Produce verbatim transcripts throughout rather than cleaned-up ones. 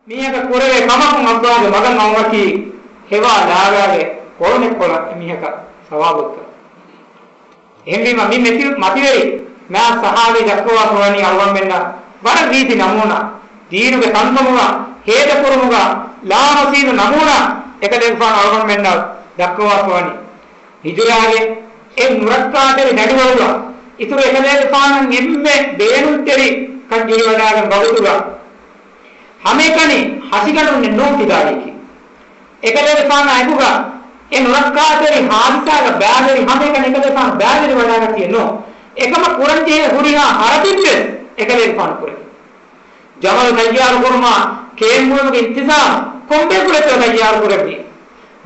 މީހަކަށް ކުރެވޭ ކަމަކުން އައްލާހުގެ މަގަށް އައުމަކީ ހެވާ ލާގާގެ ކޮޅުނެއްކޮޅަށް އެމީހަކަށް ސަވާބު އޮތްކަން. އެހެންވީމަ މި މަތި-، މަތިވެރި މާތް ޞަޙާބީ ދައްކަވާފަ ވަނީ އަޅުގަނޑުމެންނަށް ވަރަށް ރީތި ނަމޫނާ، ދީނުގެ ތަންތަނުގަ ހޭދަކުރުމުގަ ލާމަސީދު ނަމޫނާ އެކަލޭގެފާނު އަޅުގަނޑުމެންނަށް ދައްކަވާފަ ވަނީ. ހިޖުރާގެ އެ ނުރައްކާތެރި ދަނޑިވަޅުގަ އިތުރު އެކަލޭގެފާނަށް އެންމެ ބޭނުންތެރިކަން ޖެހިވަޑާގެން ވަގުތުގަ ހަމައެކަނި ހަށިގަނޑުންނެއް ނޫން ފިދާވީކީ. އެކަލޭގެފާނާ އެކުގަ އެ ނުރައްކާތެރި ހާދިސާގަ ބައިވެރި ހަމައެކަނި އެކަލޭގެފާނު ބައިވެރިވަޑާގަތީއެއް ނޫން. އެކަމަށް ކުރަންޖެހޭ ހުރިހާ ހަރަދެއްވެސް އެކަލޭގެފާނު ކުރެވި. ޖަމަލު ތައްޔާރުކުރުމާ، ކޭންބުނުމުގެ އިންތިޒާމް ކޮންބޭފުޅެއްތޯ ތައްޔާރުކުރެއްވި.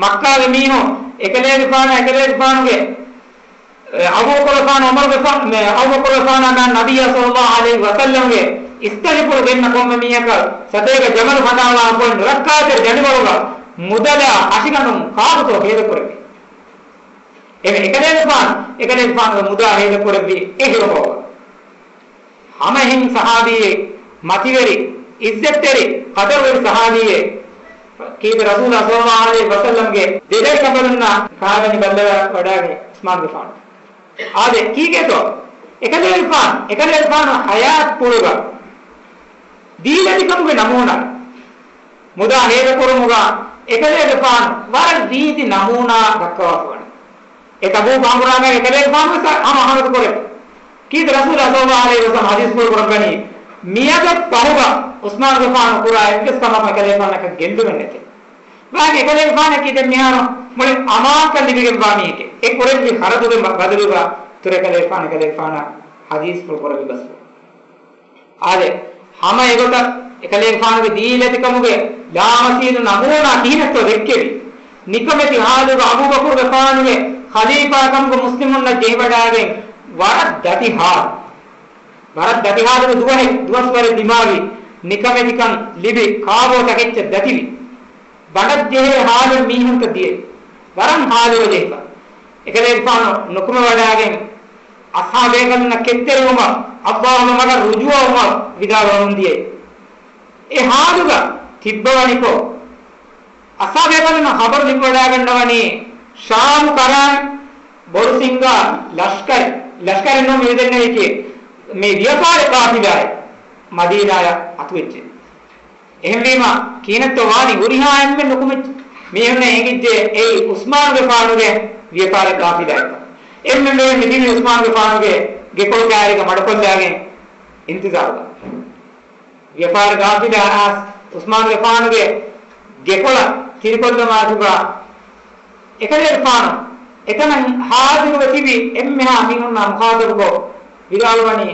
މައްކާގެ މީހުން އެކަލޭގެފާނާ، އެކަލޭގެފާނުގެ އެ، އަބޫބަކުރުގެފާނު، ޢުމަރުގެފާ-، މެ، އަބޫބަކުރުގެފާނާ މާތް ނަބިއްޔާ ޞައްލައްލާހު ޢަލައިހި ވަސައްލަމްގެ އިސްތަށިފުޅު ގެންނަ ކޮންމެ މީހަކަށް ސަތޭކަ ޖަމަލު ފަންނާލާފައި ނުރައްކާތެރި ދަނޑިވަޅުގަ މުދަލާ ހަށިގަނޑުން ކާކުތޯ ހޭދަކުރެއްވި. އެ، އެކަލޭގެފާނު، އެކަލޭގެފާނުގެ މުދާ ހޭދަކުރެއްވި އެ ހިރުމައުގަ. ހަމައެހެން ސަހާބީއެއް، މަތިވެރި، އިއްޒަތްތެރި، ޤަދަރުވެރި ސަހާބީއެއް، ކީރިތި ރަސޫލާ ޞައްލައްލާހު ޢަލައިހި ވަސައްލަމްގެ ދެދަރި ކަނބަލުންނާ ކާވެނި ބައްލަވަޑާގެ ޢުސްމާނުގެފާނު. އާދެ، ކީކޭތޯ؟ އެކަލޭގެފާނު، އެކަލޭގެފާނު ޙަޔާތްޕުޅުގަ ދީލަތިކަމުގެ ނަމޫނާ، މުދާ ހޭދަކުރުމުގަ އެކަލޭގެފާނު ވަރަށް ރީތި ނަމޫނާ ދައްކަވާފަވަނީ. އެ ތަބޫކު ހަނގުރާމައިގަ އެކަލޭގެފާނުވެސް ހަމަ އަހަރު ކުރެއްވި. ކީރިތި ރަސޫލާ ޞައްލައްލާހު ޢަލައިހި ވަސައްލަމް ޙަދީޘްފުޅު ކުރައްވަނީ، މިއަދަށް ފަހުގަ ޢުސްމާނުގެފާނު ކުރާ އެއްވެސް ކަމަކު އެކަލޭގެފާނަކަށް ގެއްލުމެއް ނެތޭ. ވާގެ އެކަލޭގެފާނަކީ ދެން މިހާރު މުޅި އަމާންކަން ލިބިގެންވާ މީހެކޭ. އެ ކުރެއްވި ޚަރަދުގެ ބަ-، ބަދަލުގަ އިތުރު އެކަލޭގެފާނު، އެކަލޭގެފާނާ ޙަދީޘްފުޅު ކުރެއްވި ބަސްފުޅު. އާދެ، ހަމަ އެގޮތަށް އެކަލޭގެފާނުގެ ދީލަތިކަމުގެ ލާމަސީދު ނަމޫނާ ކިހިނެއްތޯ ދެއްކެވި. ނިކަމެތި ހާލުގަ އަބޫބަކުރުގެފާނުގެ ޚަލީފާކަމުގަ މުސްލިމުންނަށް ޖެހިވަޑާގެން ވަރަށް ދަތި ހާލު. ވަރަށް ދަތި ހާލުގެ ދުވަހެއް، ދުވަސްވަރެއް ދިމާވި. ނިކަމެތިކަން ލިބި ކާބޯ ތަކެއްޗަށް ދަތިވި. ބަނޑަށްޖެހޭ ހާލެއް މީހުންތައް ދިޔައީ. ވަރަށް ހާލުވެ ޖެހިފަ. އެކަލޭގެފާނު ނުކުމެވަޑާގެން އަޞްޙާބޭކަލުންނަށް ކެތްތެރިވުމަށް، އައްލާހުގެ މަގަށް ރުޖޫޢަވުމަށް ވިދާޅުވަމުން ދިޔައީ. އެ ހާލުގަ ތިއްބަވަނިކޮށް، އަޞްޙާބޭކަލުންނަށް ޚަބަރު ލިބިވަޑާގަންނަވަނީ، ޝާމު ކަރާން ބޮޑު ސިންގާ ލަޝްކަރެއް، ލަޝްކަރެއް ނޫން މި ދެންނެވިކީ، މި ވިޔަފާރި ޤާފިލާއެއް މަދީނާޔަށް އަތުވެއްޖެ. އެހެންވީމަ، ކިހިނެއްތޯ ވާނީ؟ ހުރިހާ އެންމެން ނުކުމެ-، މީހުންނަށް އެނގިއްޖެ އެއީ ޢުސްމާނުގެފާނުގެ ވިޔަފާރި ޤާފިލާއެއްކަން. އެންމެން މި ތިބީ ޢުސްމާނުގެފާނުގެ ގެކޮޅު ކާރިގަ މަޑުކޮށްލާގެން އިންތިޒާރުގަ. ވިޔަފާރި ޤާފިލާ އައިސް ޢުސްމާނުގެފާނުގެ ގެކޮޅަށް ތިރިކޮށްލުމާއެކުގަ، އެކަލޭގެފާނު އެތަނަށް ޙާޟިރުވެ ތިބި އެންމެހާ މީހުންނާ މުޚާޠަބުކޮށް ވިދާޅުވަނީ،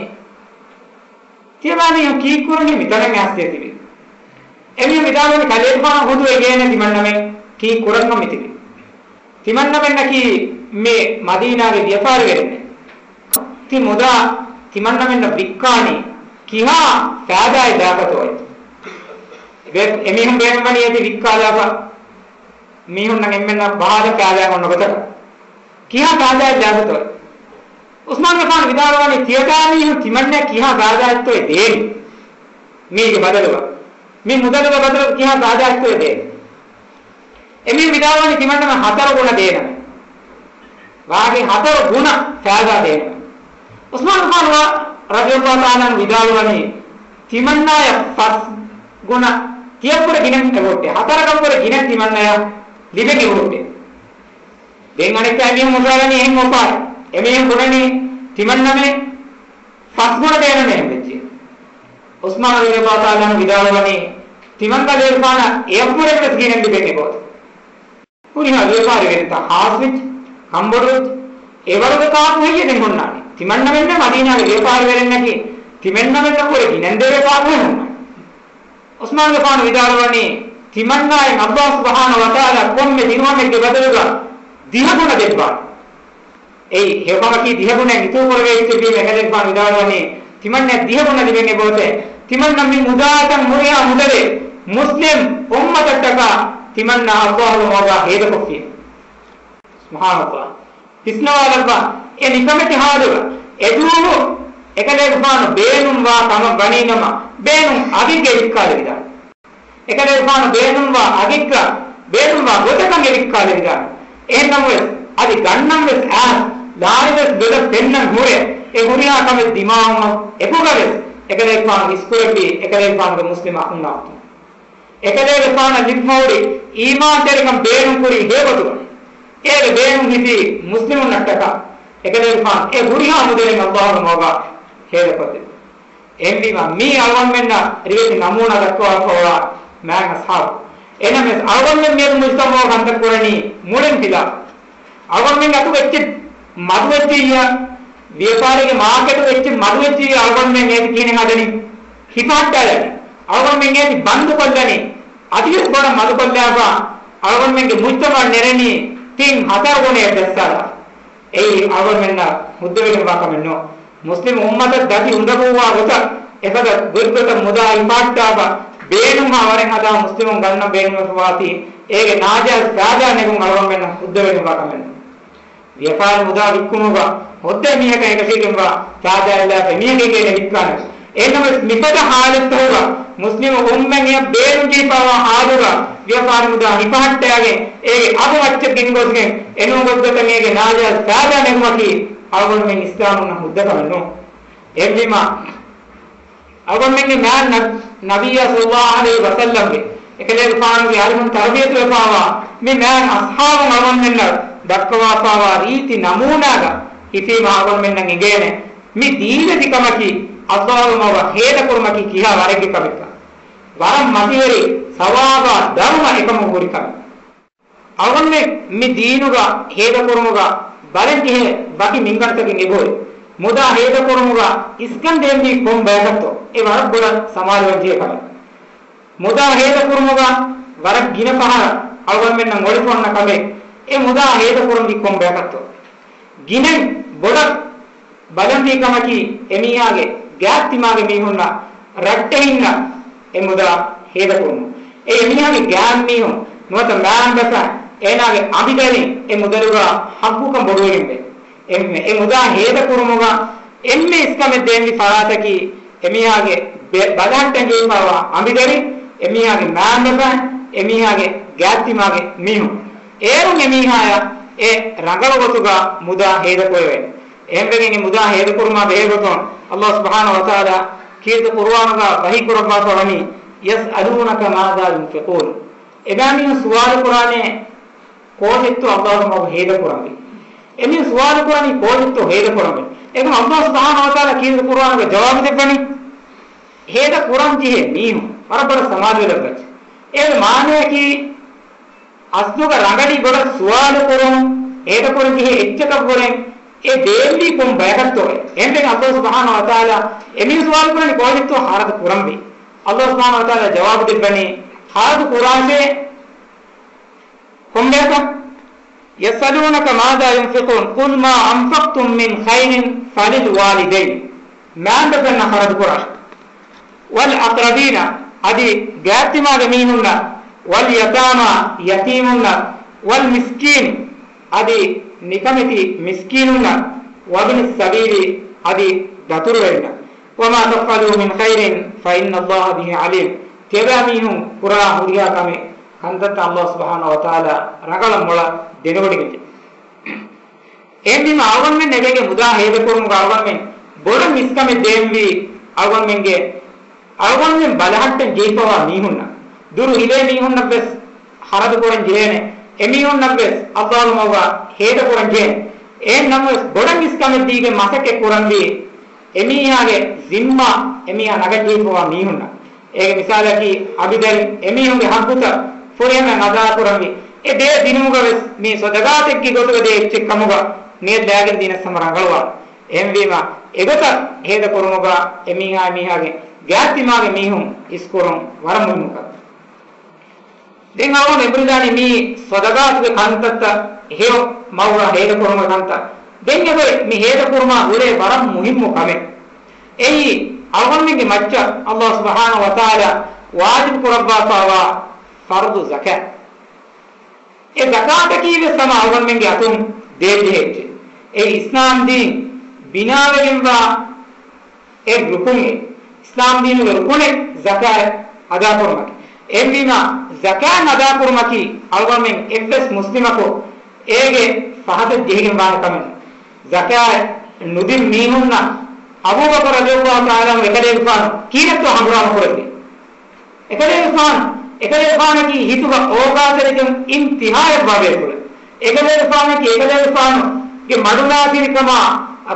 ތިޔަބައިމީހުން ކީއްކުރަނީ މިތަނަށް އައިސް ތިބި؟ އެމީހުން ވިދާޅުވަނީ، ކަލޭގެފާނަށް ހުދު އެނގޭނެ ތިމަންނަމެން ކީއްކުރަން މިތިބި. ތިމަންނަމެންނަކީ މި މަދީނާގެ ވިޔަފާރިވެރިންނެއް. ތި މުދާ ތިމަންނަމެންނަށް ވިއްކާނީ ކިހާ ފައިދާއެއް ލާފަތޯއޭ؟ އެ-، އެމީހުން ބޭނުންވަނީ އޭތި ވިއްކާލާފަ މީހުންނަށް އެންމެންނަށް ބަހާލަން ފައިދާއެއް އޮންނަ ގޮތަކަށް. ކިހާ ފައިދާއެއް ލާފަތޯއޭ؟ ޢުސްމާނުގެފާނު ވިދާޅުވަނީ، ތިޔަބައިމީހުން ތިމަންނަޔަށް ކިހާ ފައިދާއެއްތޯއޭ ދޭނީ؟ މީގެ ބަދަލުގަ، މި މުދަލުގެ ބަދަލުގަ ކިހާ ފައިދާއެއްތޯއޭ ދޭނީ؟ އެމީހުން ވިދާޅުވަނީ ތިމަންނަމެން ހަތަރު ގުނަ ދޭނަމޭ. ވާގެ ހަތަރު ގުނަ ފައިދާ ދޭނަމޭ. ޢުސްމާނުގެފާނު ރަޟިޔައްލާހު ތަޢާލާ ޢަންހު ވިދާޅުވަނީ، ތިމަންނާޔަށް ފަސް ގުނަ ތިޔަށްވުރެ ގިނަ އެބަހުއްޓޭ. ހަތަރަކަށްވުރެ ގިނަ ތިމަންނަޔަށް ލިބެން އެބަހުއްޓޭ. ދެން އަނެއްކާ އެމީހުން ހުށަހަޅަނީ އެހެން އުފާވެ. އެމީހުން ބުނަނީ ތިމަންނަމެން ފަސް ގުނަ ދޭނަމޭ އެހެން ވެއްޖެ. ޢުސްމާނު ރަޟިޔައްލާހު ތަޢާލާ ޢަންހު ވިދާޅުވަނީ، ތިމަން ކަލޭގެފާނަށް އެޔަށްވުރެ ވެސް ގިނަ ލިބެން އެބައޮތޭ. ހުރިހާ ވިޔަފާރިވެރިންތައް ހާސްވެއްޖެ، ކަންބޮޑުވެއްޖެ. އެވަރުގެ ކާކު ހެއްޔޭ ދެން ހުންނާނީ؟ ތިމަންނަމެންނޭ މަދީނާގެ ވިޔަފާރިވެރިންނަކީ، ތިމަންނަމެންނަށްވުރެ ގިނަ ދެވޭ ކާކު ހެއްޔޭ ހުންނާނީ؟ ޢުސްމާނުގެފާނު ވިދާޅުވަނީ، ތިމަންނާއަށް އައްލާހު ސުބްޙާނަހު ވަތަޢާލާ ކޮންމެ ދިރުހަމެއްގެ ބަދަލުގަ ދިހަ ގުނަ ދެއްވާނެ. އެއީ، ހެޔޮކަމަކީ ދިހަ ގުނައިން އިތުރު ކުރެވޭ އެއްޗެއްވީމަ، އެކަލޭގެފާނު ވިދާޅުވަނީ، ތިމަންނަޔަށް ދިހަ ގުނަ ލިބެން އެބައޮތޭ. ތިމަންނަ މި މުދާތަން ހުރިހާ މުދަލެއް މުސްލިމް އުއްމަތަށްޓަކާ ތިމަންނާ އައްލާހުގެ މަގާ ހޭދަކޮށްފިއެވެ. ސުބްޙާނައްލާހް. ވިސްނަވާލައްވާ، އެ ނިކަމެތި ހާލުގަ އެދުވަހު އެކަލޭގެފާނު ބޭނުންވާ ކަމަށް ވަނީނަމަ، ބޭނުން އަގެއްގައި ވިއްކާލެވިދާނެ. އެކަލޭގެފާނު ބޭނުންވާ އަގެއްގަ ބޭނުންވާ ގޮތަކަށް އެ ވިއްކާލެވިދާނެ. އެހެންނަމަވެސް، އަދި ގަންނަން ވެސް އާ، ލާރިވެސް ބެލަސް ފެންނަން ހުރެ، އެ ހުރިހާ ކަމެއް ދިމާވުމަށް އެކުގަވެސް، އެކަލޭގެފާނު ހިސްކުރެއްވީ އެކަލޭގެފާނުގެ މުސްލިމް އަޚުންނާ އޮތީ. އެކަލޭގެފާނަށް ލިބިފަހުރި އީމާންތެރިކަން ބޭނުންކުރީ ހޭގޮތުގަ؟ އޭގެ ބޭނުން ހިފީ މުސްލިމުންނަށްޓަކާ؟ އެކަލޭގެފާނު އެ ހުރިހާ މުދަލެއް އައްލާހުގެ މަގާ ހޭދަކޮށްދެއްވި. އެހެންވީމަ، މީ އަޅުގަނޑުމެންނަށް ރިވެތި ނަމޫނާ ދައްކަވާފައިވާ މާތް އަޞްޙާބު. އެހެނަމެސް އަޅުގަނޑުމެން މިއަދު މުޖްތަމަޢުގަ ކަންތައް ކުރަނީ މުޅިން ޚިލާފު. އަޅުގަނޑުމެންގެ އަތުގަ އެއްޗެއް މަދުވެއްޖިއްޔާ، ވިޔަފާރީގެ މާކެޓުގަ އެއްޗެއް މަދުވެއްޖިއްޔާ، އަޅުގަނޑުމެން އޭތި ކިހިނެއް ހަދަނީ؟ ހިފަހައްޓާލަނީ. އަޅުގަނޑުމެން އޭތި ބަންދުކޮށްލަނީ. އަދިވެސް ބޮޑަށް މަދުކޮށްލާފަ، އަޅުގަނޑުމެންގެ މުޖްތަމަޢަށް ނެރެނީ ތިން ހަތަރު ގުނައެއް ދައްސާލާ. އެއީ އަޅުގަނޑުމެންނަށް ހުއްދަވެގެންވާ ކަމެއް ނޫން. މުސްލިމް އުއްމަތަށް ދަތި އުނދަގޫވާ ގޮތަށް އެފަދަ ގޮތްގޮތަށް މުދާ ހިފަހައްޓާފަ، ބޭނުންހާ ވަރެއް ހަދާ މުސްލިމުން ގަންނަން ބޭނުންވެފަ ވާތީ، އޭގެ ނާޖާއިޒް ފައިދާ ނެގުން އަޅުގަނޑުމެންނަށް ހުއްދަވެގެންވާ ކަމެއް ނޫން. ވިޔަފާރި މުދާ ވިއްކުމުގަ ހުއްދަ މީހަކަށް އެކަށީގެންވާ ފައިދާ އެއްލާފަ އެމީހަކަށް އެނގޭނެ ވިއްކާނެ. އެހެންނަމަވެސް މިފަދަ ހާލަތްތަކުގަ މުސްލިމު އުއްމަތް އެއަށް ބޭނުންޖެހިފައިވާ ހާލުގަ ވިޔަފާރި މުދާ ހިފަހައްޓައިގެން އޭގެ އަގު އައްޗަށް ގެންގޮސްގެން އެނޫން ގޮތްގޮތަށް އޭގެ ނާޖާއިޒް ފައިދާ ނެގުމަކީ އަޅުގަނޑުމެން އިސްލާމުންނަށް ހުއްދަ ކަމެއް ނޫން. އެހެންވީމަ، އަޅުގަނޑުމެންގެ މާތް ނަ-، ނަބިއްޔާ ޞައްލައްލާހު ޢަލައިހި ވަސައްލަމްގެ އެކަލޭގެފާނުގެ އަރިހުން ތަރުބިޔަތުވެފައިވާ މި މާތް އަޞްޙާބުން އަޅުގަނޑުމެންނަށް ދައްކަވާފައިވާ ރީތި ނަމޫނާގަ ހިފީމަ އަޅުގަނޑުމެންނަށް އެނގޭނެ، މި ދީނަތި ކަމަކީ އައްލާހު މަގަށް ހޭދަކުރުމަކީ ކިހާ ވަރެއްގެ ކަމެއްކަން. ވަރަށް މަތިވެރި ސަވާބާ ދަރުމަ އެކަމުން ހުރި ކަމެއް. އަޅުގަނޑުމެން މި ދީނުގަ ހޭދަކުރުމުގަ ބަލަންޖެހޭ ވަކި މިންވަރުތަކެއް އެބަހުރި. މުދާ ހޭދަކުރުމުގަ އިސްކަން ދޭންވީ ކޮން ބަޔަކަށްތޯ؟ އެ ވަރަށް ބޮޑަށް ސަމާލުވަންޖެހޭ ކަމެއް. މުދާ ހޭދަކުރުމުގަ ވަރަށް ގިނަ ފަހަރަށް އަޅުގަނޑުމެންނަށް އޮޅިފަ އޮންނަ ކަމެއް. އެ މުދާ ހޭދަކުރަންވީ ކޮން ބަޔަކަށްތޯ؟ ގިނައިން ބޮޑަށް ބަލަންވީ ކަމަކީ، އެމީހާގެ ގާތްތިމާގެ މީހުންނަށް ރައްޓެހިންނަށް އެ މުދާ ހޭދަކުރުމުން. އެ އެމީހާގެ ގާތްމީހުން ނުވަތަ މާންބަފައިން އޭނާގެ އަނބިދަރިން އެ މުދަލުގަ ހައްގުކަން ބޮޑުވެގެންވޭ. އެންމެ އެ މުދާ ހޭދަކުރުމުގަ އެންމެ އިސްކަމެއް ދޭންވި ފަރާތަކީ، އެމީހާގެ ބެ-، ބަލަހައްޓަން ޖެހިފައިވާ އަނބިދަރިން، އެމީހާގެ މާންބަފައިން، އެމީހާގެ ގާތްތިމާގެ މީހުން. އޭރުން އެމީހާޔަށް އެ ރަނގަޅު ގޮތުގަ މުދާ ހޭދަކުރެވޭނެ. އެހެންވެގެން އެ މުދާ ހޭދަކުރުމާ ބެހޭގޮތުން އައްލާހު ސުބްޙާނަހު ވަތަޢާލާ ކީރިތި ޤުރުއާނުގަ ވަޙީ ކުރައްވާފަ ވަނީ، يسألونك ماذا ينفقون. އެބައިމީހުން ސުވާލު ކުރާނެ ކޯޗެއްތޯ އައްލާހު މަގު ހޭދަކުރަންވީ. އެމީހުން ސުވާލު ކުރަނީ ކޯޗެއްތޯ ހޭދަކުރަންވީ. އެކަމަ އައްލާހު ސުބްޙާނަހު ވަތަޢާލާ ކީރިތި ޤުރުއާނުގަ ޖަވާބު ދެއްވަނީ، ހޭދަ ކުރަން ޖެހޭ މީހުން ވަރަށް ބޮޑަށް ސަމާލުވެލައްވައްޗެ. އޭގެ މާނަޔަކީ، އަސްލުގަ ރަނގަޅީ ބޮޑަށް ސުވާލު ކުރުން، ހޭދަކުރަން ޖެހޭ އެއްޗަކަށްވުރެން އެ ދޭންވީ ކޮން ބަޔަކަށްތޯއޭ؟ އެހެންވެގެން އައްލާހު ސުބްޙާނަހު ވަތަޢާލާ އެމީހުން ސުވާލު ކުރަނީ ކޯޗެއްތޯ ޚަރަދު ކުރަންވީ؟ އައްލާހު ސުބްޙާނަހު ވަތަޢާލާ ޖަވާބު ދެއްވަނީ، ޚަރަދު ކުރާށޭ ކޮންބަޔަކަށް؟ يسألونك ماذا ينفقون قل ما أنفقتم من خير فللوالدين. މާންބަފައިންނަށް ޚަރަދު ކުރާށޭ. والأقربين، އަދި ގާތްތިމާގެ މީހުންނަށް، واليتامى، ޔަތީމުންނަށް، والمسكين، އަދި ނިކަމެތި މިސްކީނުންނަށް، وابن السبيل، އަދި ދަތުރުވެރިންނަށް. وما تفعلوا من خير فإن الله به عليم. ތިޔަބައިމީހުން ކުރާ ހުރިހާ ކަމެއް ކަންތައްތައް އައްލާހު ސުބްޙާނަހު ވަތަޢާލާ ރަނގަޅަށް މޮޅަށް ދެނެވޮޑިގެންދޭ. އެހެންވީމަ އަޅުގަނޑުމެން އެބައިގެ މުދާ ހޭދަކުރުމުގަ އަޅުގަނޑުމެން ބޮޑަށް މިސްކަމެއް ދޭންވީ އަޅުގަނޑުމެންގެ، އަޅުގަނޑުމެން ބަލަހައްޓަން ޖެހިފައިވާ މީހުންނަށް. ދުރު ހިލޭ މީހުންނަށްވެސް ޚަރަދު ކުރަން ޖެހޭނެ. އެމީހުންނަށްވެސް އައްލާހު މަގުގަ ހޭދަ ކުރަން ޖެހޭނެ. އެހެން ނަމަވެސް ބޮޑަށް މިސްކަމެއް ދީގެން މަސައްކަތް ކުރަންވީ އެމީހާގެ ޒިންމާ އެމީހާ ނަގަން ޖެހިފައިވާ މީހުންނަށް. އޭގެ މިސާލަކީ އަނބިދަރިން އެމީހުންގެ ހައްގުތައް ފުރިހަމައިން އަދާކުރަންވީ. އެ ދޭ ދިނުމުގަވެސް މީ ޞަދަޤާތެއްގެ ގޮތުގަ ދޭ އެއްޗެއް ކަމުގަ ނިޔަތް ލާގެން ދީނަސް ހަމަ ރަނގަޅުވާނެ. އެހެންވީމަ، އެގޮތަށް ހޭދަ ކުރުމުގަ އެމީހާ އެމީހާގެ ގާތްތިމާގެ މީހުން އިސްކުރުން ވަރަށް މުހިންމު ކަމެއް. ދެން އަޅުގަނޑު އެނބުރިދާނީ މީ ޞަދަޤާތުގެ ކަންތައްތައް ހެޔޮ މަގުގަ ހޭދަކުރުމުގެ ކަންތައް. ދެން އެބައި މި ހޭދަކުރުމާ ގުޅޭ ވަރަށް މުހިންމު ކަމެއް. އެއީ އަޅުގަނޑުމެންގެ މައްޗަށް އައްލާހު ސުބްޙާނަހު ވަތަޢާލާ ވާޖިބު ކުރައްވާފައިވާ ފަރުޟު ޒަކާތް. އެ ޒަކާތަކީ ވެސް ހަމަ އަޅުގަނޑުމެންގެ އަތުން ދޭންޖެހޭ އެއްޗެއް. އެއީ އިސްލާމް ދީން ބިނާވެގެންވާ އެއް ރުކުންއެއް. އިސްލާމް ދީނުގެ ރުކުނެއް ޒަކާތް އަދާކުރުމަކީ. އެހެންވީމާ، ޒަކާތް އަދާކުރުމަކީ އަޅުގަނޑުމެން އެއްވެސް މުސްލިމަކު އޭގެ ފަހަތަށް ޖެހިގެން ވާނެ ކަމެއް. ޒަކާތް ނުދިން މީހުންނަށް އަބޫބަކުރު ރަޟިޔަﷲ ތަޢާލާ ޢަންހު އެކަލޭގެފާނު ކީރަތު ހަނގުރާމަ ކުރެއްވި. އެކަލޭގެފާނު، އެކަލޭގެފާނަކީ ހިތުގަ އޯގާތެރިކަން އިންތިހާއަށްވާ ބޭފުޅެއް. އެކަލޭގެފާނަކީ އެކަލޭގެފާނުގެ މަޑުނާތިރިކަމާ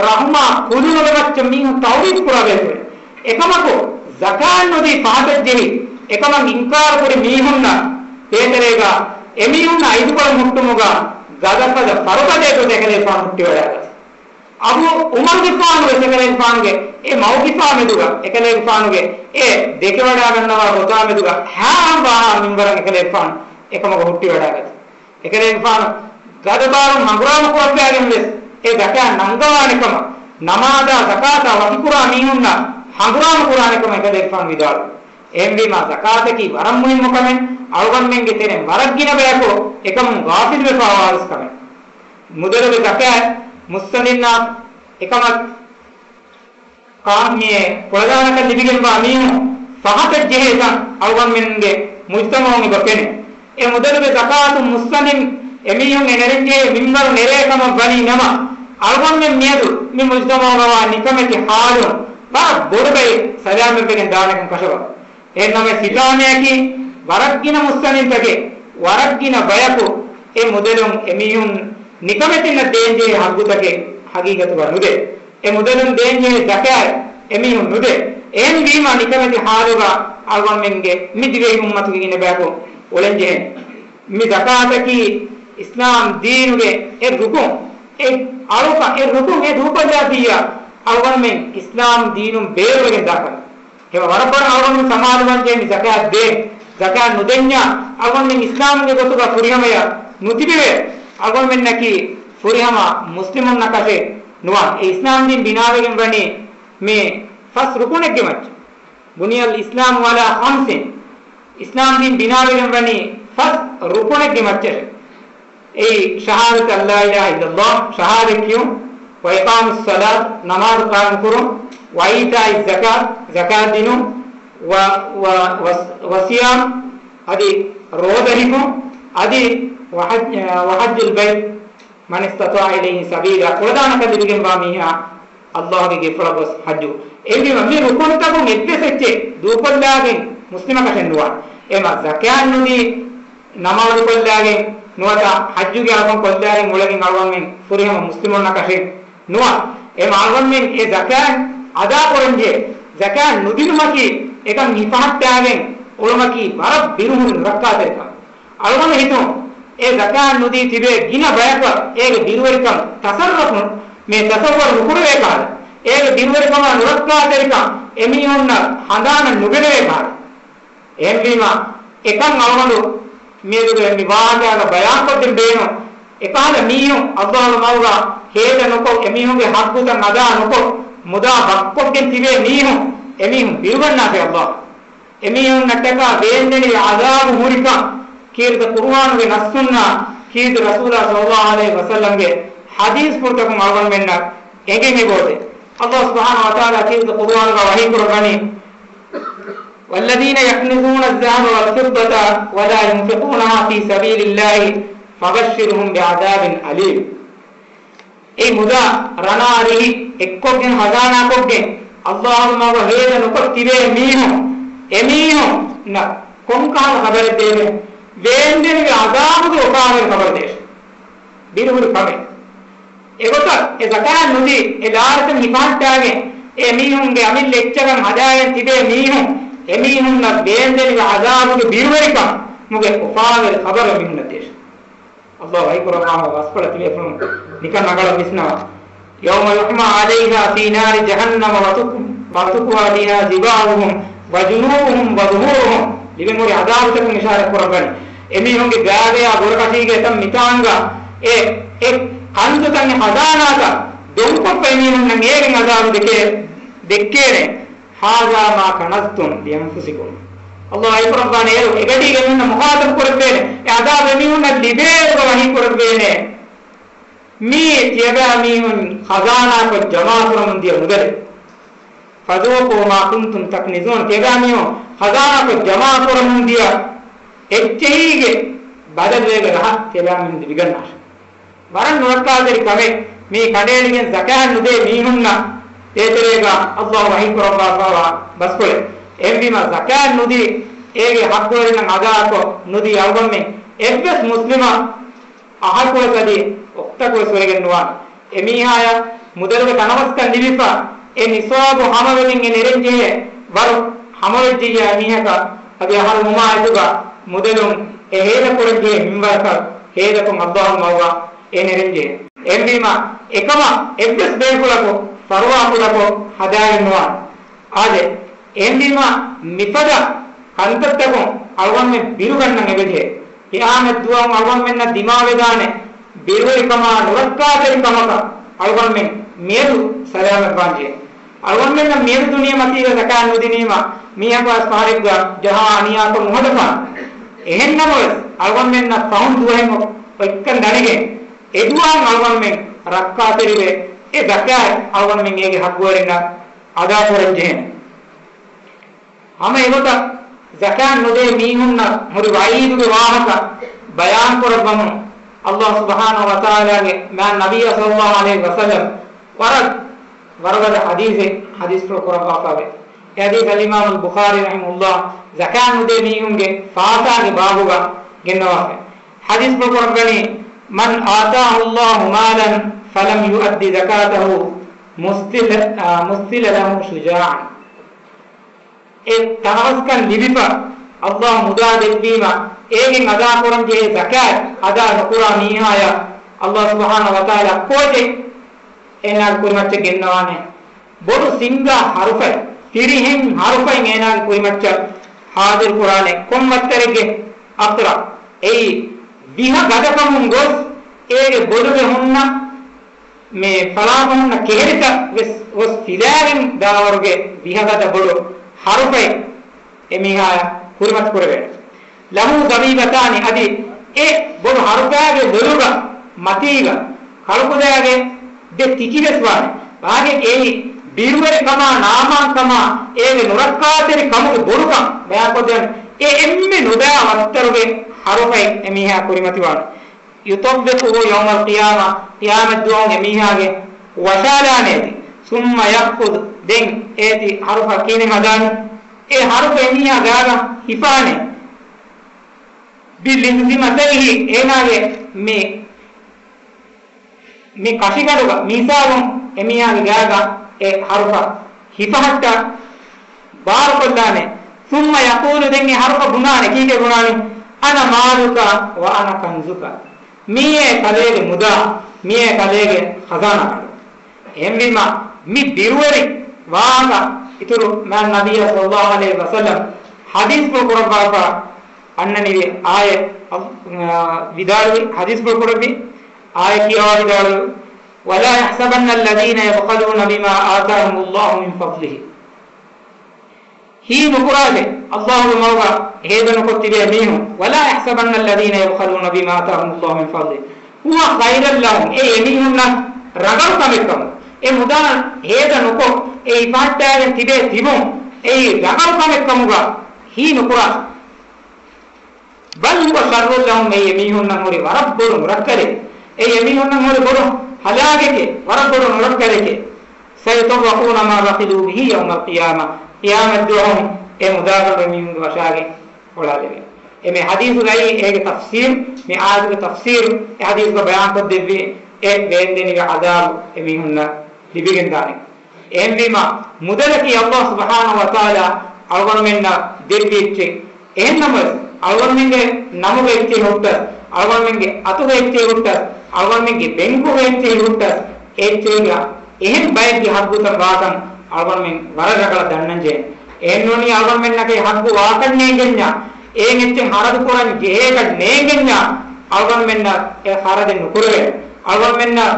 ރަޙުމާ ކުލުނުލަ މައްޗަށް މީހުން ތަޢުރީފް ކުރާ ބޭފުޅެއް. އެކަމަކު، ޒަކާތް ނުދީ ފަހަތަށް ޖެހި، އެކަމަށް އިންކާރު ކުރި މީހުންނަށް ތޭތެރޭގަ އެމީހުންނަށް އައިދުކޮޅު ހުއްޓުމުގަ ގަދަފަދަ ފަރުބަދައެއް ގޮތަށް އެކަލޭގެފާނު ހުއްޓިވަޑައިގަތީ. އަބޫ ޢުމަރުގެފާނުވެސް އެކަލޭގެފާނުގެ އެ މައުޤިފާ މެދުގަ، އެކަލޭގެފާނުގެ އެ ދެކެވަޑައިގަންނަވާ ގޮތާ މެދުގަ ހައިރާންވާހާ މިންވަރަށް އެކަލޭގެފާނު އެކަމަކު ހުއްޓިވަޑައިގަތީ. އެކަލޭގެފާނު ގަދަބާރުން ހަނގުރާމަ ކުރައްވާގެންވެސް އެ ޒަކާތް ނަންގަވާނެ ކަމަށް، ނަމާދާ ޒަކާތާ ވަކިކުރާ މީހުންނަށް ހަނގުރާމަ ކުރާނެ ކަމަށް އެކަލޭގެފާނު ވިދާޅުވި. އެހެންވީމާ، ޒަކާތަކީ ވަރަށް މުހިއްމު ކަމެއް، އަޅުގަނޑުމެންގެ ތެރެއިން ވަރަށް ގިނަ ބަޔަކު އެކަމުން ޣާފިލުވެފަވާ ވެސް ކަމެއް. މުދަލުގެ ޒަކާތް މުއްސަނދިންނާ އެކަމަށް ކާ-، މި ކުޅަދާނަކަން ލިބިގެންވާ މީހުން ފަހަތަށް ޖެހޭ ތަން އަޅުގަނޑުމެންގެ މުޖްތަމަޢުން އެބަ ފެނޭ. އެ މުދަލުގެ ޒަކާތު މުއްސަނދިން އެމީހުން އެ ނެރެންޖެހޭ މިންވަރު ނެރޭ ކަމަށް ވަނީ ނަމަ، އަޅުގަނޑުމެން މިއަދު މި މުޖްތަމަޢުގަވާ ނިކަމެތި ޙާލުން ވަރަށް ބޮޑު ބައެއް ސަލާމަތްވެގެން ދާނެކަން ކަށަވަރު. އެހެންނަމަވެސް، ހިތާމަޔަކީ ވަރަށްގިނަ މުއްސަނދިންތަކެއް، ވަރަށްގިނަ ބަޔަކު އެ މުދަލުން އެމީހުން ނިކަމެތިންނަށް ދޭންޖެހޭ ޙައްޤުތަކެއް ޙަޤީޤަތުގަ ނުދޭ. އެ މުދަލުން ދޭންޖެހޭ ޒަކާތް އެމީހުން ނުދޭ. އެހެންވީމާ، ނިކަމެތި ޙާލުގަ އަޅުގަނޑުމެންގެ މި ދިވެހި އުއްމަތުގެ ގިނަ ބަޔަކު އުޅެންޖެހޭ. މި ޒަކާތަކީ އިސްލާމް ދީނުގެ އެއް ރުކުން، އެއް އަޅުކަން، އެއް ރުކުން، އެއް ދޫކޮށްލާފިއްޔާ، އަޅުގަނޑުމެން އިސްލާމް ދީނުން ބޭރުވެގެން ދާކަން. ހެމަ ވަރަށް ބޮޑަށް އަޅުގަނޑު ސަމާލުވާންޖެހޭ މި ޒަކާތް ދޭން، ޒަކާތް ނުދެންޏާ އަޅުގަނޑުމެން އިސްލާމުގެ ގޮތުގަ ފުރިހަމަޔަށް ނުތިބެވޭ. އަޅުގަނޑުމެންނަކީ ފުރިހަމަ މުސްލިމުންނަކަށެއް ނުވާން. އެ އިސްލާމް ދީން ބިނާވެގެން ވަނީ މި ފަސް ރުކުނެއްގެ މައްޗަށް. بني الإسلام على خمس. އިސްލާމް ދީން ބިނާވެގެން ވަނީ ފަސް ރުކުނެއްގެ މައްޗަށެ. އެއީ، شهادة أن لا إله إلا الله، ޝަހާދަތް ކިޔުން، وإقام الصلاة، ނަމާދު ޤާއިމް ކުރުން، وإيتاء الزكاة، ޒަކާތް ދިނުން، و، و، و، وصيام، އަދި ރޯދަ ހިފުން، އަދި وحج، وحج البيت، من استطاع إليه سبيلا، ކުޅަދާނަކަން ލިބިގެންވާ މީހާ ﷲ ގެ ގެފުޅަށް ގޮސް ޙައްޖު. އެހެންވީމަ، މި ރުކުންތަކުން އެއްވެސް އެއްޗެއް ދޫކޮށްލާގެން މުސްލިމަކަށެއް ނުވާނެ. އެމަ، ޒަކާތް ނުދީ، ނަމާދު ކޮށްލާގެން ނުވަތަ ޙައްޖުގެ އަޅުކަން ކޮށްލާގެން އުޅެގެން އަޅުގަނޑުމެން ފުރިހަމަ މުސްލިމުންނަކަށެއް ނުވާނެ. އެމަ، އަޅުގަނޑުމެން އެ ޒަކާތް އަދާކުރަންޖެހޭ. ޒަކާތް ނުދިނުމަކީ އެކަން ހިފަހައްޓާގެން އުޅުމަކީ ވަރަށް ބިރުހުރި ނުރައްކާތެރިކަމެއް. އަޅުގަނޑު ހިތުން އެ ޒަކާތް ނުދީ ތިބޭ ގިނަ ބަޔަކަށް އޭގެ ބިރުވެރިކަން ތަޞައްރަފު މި ތަޞައްވަރު ނުކުރެވޭ ކަހަލަ، އޭގެ ބިރުވެރިކަމާ ނުރައްކާތެރިކަން އެމީހުންނަށް ހަނދާނަށް ނުގެނެވޭ ކަހަލަ. އެހެންވީމާ، އެކަން އަޅުގަނޑު މިއަދުގެ މި ވާހަކައިގަ ބަޔާންކޮށްދޭން ބޭނުން. އެކަހަލަ މީހުން ﷲ ގެ މަގުގަ ހޭދަ ނުކޮށް، އެމީހުންގެ ޙައްޤުތައް އަދާ ނުކޮށް، މުދާ ބައްކޮށްގެން ތިބޭ މީހުން، އެމީހުން ބިރުގަންނާފި ﷲ. އެމީހުންނަށްޓަކާ ވޭންދެނިވި ޢަޛާބު ހުރިކަން ކީރިތި ޤުރުއާނުގެ ނައްޞުންނާ، ކީރިތި ރަސޫލާ ޞައްލަﷲ ޢަލައިހި ވަސައްލަމްގެ ޙަދީޘްފުޅުތަކުން އަޅުގަނޑުމެންނަށް އެނގެން އެބައޮތޭ. ﷲ ސުބްޙާނަހޫ ވަތަޢާލާ ކީރިތި ޤުރުއާނުގަ ވަޙީކުރައްވަނީ، والذين يكنزون الذهب والفضة ولا ينفقونها في سبيل الله فبشرهم بعذاب أليم. އެ މުދާ ރަނާ ރިހި އެއްކޮށްގެން ޚަޒާނާކޮށްގެން ﷲ ގެ މަގަށް ހޭދަ ނުކޮށް ތިބޭ މީހުން، އެމީހުންނަށް ކޮންކަހަލަ ޚަބަރެއް ދޭނެ؟ ވޭންދެނިވި ޢަޛާބުގެ އުފާވެރި ޚަބަރު ދޭށޭ. ބިރުހުރި ކަމެއް. އެގޮތަށް އެ ޒަކާތް ނުދީ، އެ ލާރިތައް ހިފަހައްޓާގެން، އެ މީހުންގެ އަމިއްލަ އެއްޗަކަށް ހަދާގެން ތިބޭ މީހުން، އެމީހުންނަށް ވޭންދެނިވި ޢަޛާބުގެ ބިރުވެރިކަމުގެ އުފާވެރި ޚަބަރު އެމީހުންނަށް ދޭށޭ. ﷲ ވަޙީކުރައްވާ ވަސްފުޅަށް ތިބޭފުޅުން ނިކަން ރަނގަޅަށް ވިސްނަވާ. يوم يحمى عليها في نار جهنم فتك-، فتكوى بها جباههم وجنوبهم وظهورهم. ލިބެންހުރި ޢަޛާބުތަކުން އިޝާރަތް ކުރައްވަނީ. އެމީހުންގެ ގާގަޔާ ބުރަކަށީގެ އެތައް މިތާނގަ އެ، އެ ކަންތުތައް އެ ޚަޒާނާތައް ދޮންކޮށްފަ އެމީހުންނަށް އޭގެން ޢަޛާބު ދެކޭ، ދެއްކޭނެ. هذا ما كنزتم لأنفسكم. ﷲ ވަޙީކުރައްވާނެ އޭރު އެގަޑީގެ މީހުންނަށް މުޚާޠަބު ކުރެއްވޭނެ. އެ ޢަޛާބު އެމީހުންނަށް ލިބޭއިރުގަ ވަޙީ ކުރެއްވޭނެ. މީ ތިޔަބައިމީހުން ޚަޒާނާކޮށް ޖަމާކުރަމުން ދިޔަ މުދަލެއް. فذوقوا ما كنتم تكنزون. ތިޔަބައިމީހުން ޚަޒާނާކޮށް ޖަމާކުރަމުންދިޔަ އެއްޗެހީގެ ބަދަލު އޭގެ ރަހަ ތިޔަބައިމީހުން ލިބިގަންނާށެ. ވަރަށް ނުރައްކާތެރި ކަމެއް މީ ކަނޑައެޅިގެން ޒަކާތް ނުދޭ މީހުންނަށް ދޭތެރޭގަ ﷲ ވަޙީކުރައްވާފައިވާ ބަސްފުޅެއް. އެހެންވީމަ ޒަކާތް ނުދީ އޭގެ ޙައްޤުވެރިންނަށް އަދާކޮށް ނުދީ އަޅުގަނޑުމެން އެއްވެސް މުސްލިމަށް އަހަކުވެސް އަދި އޮށްތަކުވެސް ވެވިގެން ނުވާނެ. އެމީހާޔަށް މުދަލުގެ ތަނަވަސްކަން ލިބިފަ، އެ ނިޞާބު ހަމަވެގެން އެ ނެރެންޖެހޭ ވަރު ހަމަވެއްޖިއްޔާ އެމީހަކަށް އަދި އަހަރު ހުމާ އެދުގަ މުދަލުން އެ ހޭދަކުރަންޖެހޭ މިންވަރަކަށް ހޭދަކޮށް ﷲ މައުވާ އެ ނެރެންޖެހޭ. އެހެންވީމަ، އެކަމަށް އެއްވެސް ބޭފުޅަކު ފަރުވާ ކުޑަކޮށް ހަދާގެން ނުވާނެ. އާދެ، އެހެންވީމަ، މިފަދަ ކަންތައްތަކުން އަޅުގަނޑުމެން ބިރުގަންނަން އެބަޖެހޭ. ޤިޔާމަތް ދުވަހު އަޅުގަނޑުމެންނަށް ދިމާވެދާނެ ބިރުވެރިކަމާ ނުރައްކާތެރިކަމަކަށް އަޅުގަނޑުމެން މިއަދު ސަލާމަތްވާންޖެހޭ. އަޅުގަނޑުމެންނަށް މިއަދު ދުނިޔެމަތީގަ ޒަކާތް ނުދިނީމަ، މީހަކު އައިސް ފަހަރެއްގަ ޖަހާ އަނިޔާކޮށް ނުހަދަފާނެ. އެހެންނަމަވެސް، އަޅުގަނޑުމެންނަށް ފަހުން ދުވަހެއް އޮތްކަން ދަނެގެން، އެދުވަހަށް އަޅުގަނޑުމެން ރައްކާތެރިވެ، އެ ޒަކާތް އަޅުގަނޑުމެން އޭގެ ޙައްޤުވެރިންނަށް އަދާކުރަންޖެހޭނެ. ހަމަ އެގޮތަށް ޒަކާތް ނުދޭ މީހުންނަށް ހުރި ވަޢީދުގެ ވާހަކަ ބަޔާންކުރައްވަމުން، ﷲ ސުބްޙާނަހޫ ވަތަޢާލާގެ މާތް ނަބިއްޔާ ޞައްލައްލާހު ޢަލައިހި ވަސައްލަމް ވަރަށް، ވަރަށް ވަރަށް ވަރަށް ޙަދީޘެއް ޙަދީޘްފުޅު ކުރައްވާފައެވެ. އެ ޙަދީޘް އަލްއިމާމު އަލްބުޚާރީ ރަޙިމަހުﷲ ޒަކާތް ނުދޭ މީހުންގެ ފާސާގެ ބާބުގަ ގެންނަވާފައި. ޙަދީޘްފުޅު ކުރައްވަނީ، من آتاه الله مالا فلم يؤد زكاته مثل، مثل له شجاعا. އެ ތަނަވަސްކަން ލިބިފަ، ﷲ މުދާ ދެއްވީމަ، އޭގެން އަދާކުރަންޖެހޭ ޒަކާތް އަދާ ނުކުރާ މީހާޔަށް ﷲ ސުބްޙާނަހޫ ވަތަޢާލާ ކޯޗެއް އޭނާގެ ކުރިމައްޗަށް ގެންނަވާނެ. ބޮޑު ސިންގާ ޙަރުފައެއް، ފިރިހެން ޙަރުފައެއް އޭނާގެ ކުރިމައްޗަށް ޙާޟިރު ކުރާނެ. ކޮން ވައްތަރެއްގެ؟ އަޤްރާ. އެއީ ވިހަ ގަދަކަމުން ގޮސް އޭގެ ބޮލުގެ ހުންނަ މި ފަޅާކޮށް ހުންނަ ކެހެލިތައް ވެސް ގޮސް ފިލާގެން ދާވަރުގެ ވިހަ ގަދަ ބޮޑު ޙަރުފައެއް އެމީހާޔަށް ކުރިމަތި ކުރެވޭނެ. ލަހޫ ޒަބީބަތާނި، އަދި އެ ބޮޑު ޙަރުފާގެ ލޮލުގަ މަތީގަ ކަޅުކުލައިގެ ދެ ތިކި ވެސް ވާނެ. ވާގެ އެއީ ބިރުވެރިކަމާ ނާމާންކަމާ އޭގެ ނުރައްކާތެރި ކަމުގެ ބޮޑުކަން ބަޔާންކޮށްދޭނެ. އެ އެންމެ ނުބައި ވައްތަރުގެ ޙަރުފައެއް އެމީހާ ކުރިމަތިވާނެ. يطوق يوم القيامة، ޤިޔާމަތްދުވަހު އެމީހާގެ ވަށާލާނެ އެދި. ثم يأخذ، ދެން އޭތި ޙަރުފަށް ކިހިނެއް ހަދާނީ؟ އެ ޙަރުފަ އެމީހާ ގާގަ ހިފާނެ. بلمزمتيه، އޭނާގެ މި، މި ކަށިގަނޑުގަ މިހިސާބުން އެމީހާގެ ގާގަ އެ ޙަރުފަ ހިފަހައްޓާ ބާރުކޮށްލާނެ. ثم يقول، ދެން އެ ޙަރުފަ ބުނާނެ، ކީކޭ ބުނާނީ؟ أنا مالك وأنا كنزك. މިއީ ކަލޭގެ މުދާ، މިއީ ކަލޭގެ ޚަޒާނާ ކަނޑު. އެހެންވީމަ، މި ބިރުވެރި ވާހަކަ އިތުރު މާތް ނަބިއްޔާ ޞައްލައްލާހު ޢަލައިހި ވަސައްލަމް ޙަދީޘްފުޅު ކުރައްވާފަ އަންނަނިވި އާޔަތް، އަ، ވިދާޅުވި، ޙަދީޘްފުޅު ކުރެއްވި އާޔަތް ކިޔަވާ ވިދާޅުވި، ولا يحسبن الذين يبخلون بما آتاهم الله من فضله. ހީ ނުކުރާށޭ، ﷲގެ މަގުގަ ހޭދަ ނުކޮށް ތިބޭ މީހުން. ولا يحسبن الذين يبخلون بما آتاهم الله من فضله هو خيرا لهم، އެ އެމީހުންނަށް ރަނގަޅު ކަމެއްކަމުގަ، އެ މުދާ ހޭދަ ނުކޮށް، އެ ހިފަހައްޓާގެން ތިބޭ ތިބުން، އެއީ ރަނގަޅު ކަމެއްކަމުގަ ހީ ނުކުރާށޭ. بل هو شر لهم، އެއީ އެމީހުންނަށް ހުރި ވަރަށް ބޮޑު ނުރައްކަލެއް. އެއީ އެމީހުންނަށް ހުރި ބޮޑު ހަލާކެކޭ، ވަރަށް ބޮޑު ނުރައްކަލެކޭ. سيطوقون ما بخلوا به يوم القيامة، ޤިޔާމަތްދުވަހު އެ މުދާކަނޑު އެމީހުންގެ ވަށާގެ އޮޅާލެވޭ. އެމެ ޙަދީޘުގައި އޭގެ ތަފްސީރު، މި އާޔަތުގެ ތަފްސީރު، އެ ޙަދީޘްގަ ބަޔާންކޮށްދެއްވި އެ ވޭންދެނިވި ޢަޛާބު އެމީހުންނަށް ލިބިގެންދާނެ. އެހެންވީމަ، މުދަލަކީ ﷲ ސުބްޙާނަހޫ ވަތަޢާލާ އަޅުގަނޑުމެންނަށް ދެއްވި އެއްޗެއް. އެހެންނަމަވެސް، އަޅުގަނޑުމެންގެ ނަމުގެ އެއްޗެހި ހުއްޓަސް، އަޅުގަނޑުމެންގެ އަތުގެ އެއްޗެހި ހުއްޓަސް، އަޅުގަނޑުމެންގެ ބެންކުގެ އެއްޗެހި ހުއްޓަސް، އެ އެއްޗެހިގަ އެހެން ބައެއްގެ ޙައްޤުތައް ވާކަން އަޅުގަނޑުމެން ވަރަށް ރަނގަޅަށް ދަންނަންޖެހޭ. އެހެންނޫނީ އަޅުގަނޑުމެންނަކަށް ޙައްޤު ވާކަށް ނޭނގެންޏާ، އެހެން އެއްޗެއް ޚަރަދު ކުރަން ޖެހޭކަށް ނޭނގެންޏާ، އަޅުގަނޑުމެންނަށް އެ ޚަރަދެއް ނުކުރެވޭނެ. އަޅުގަނޑުމެންނަށް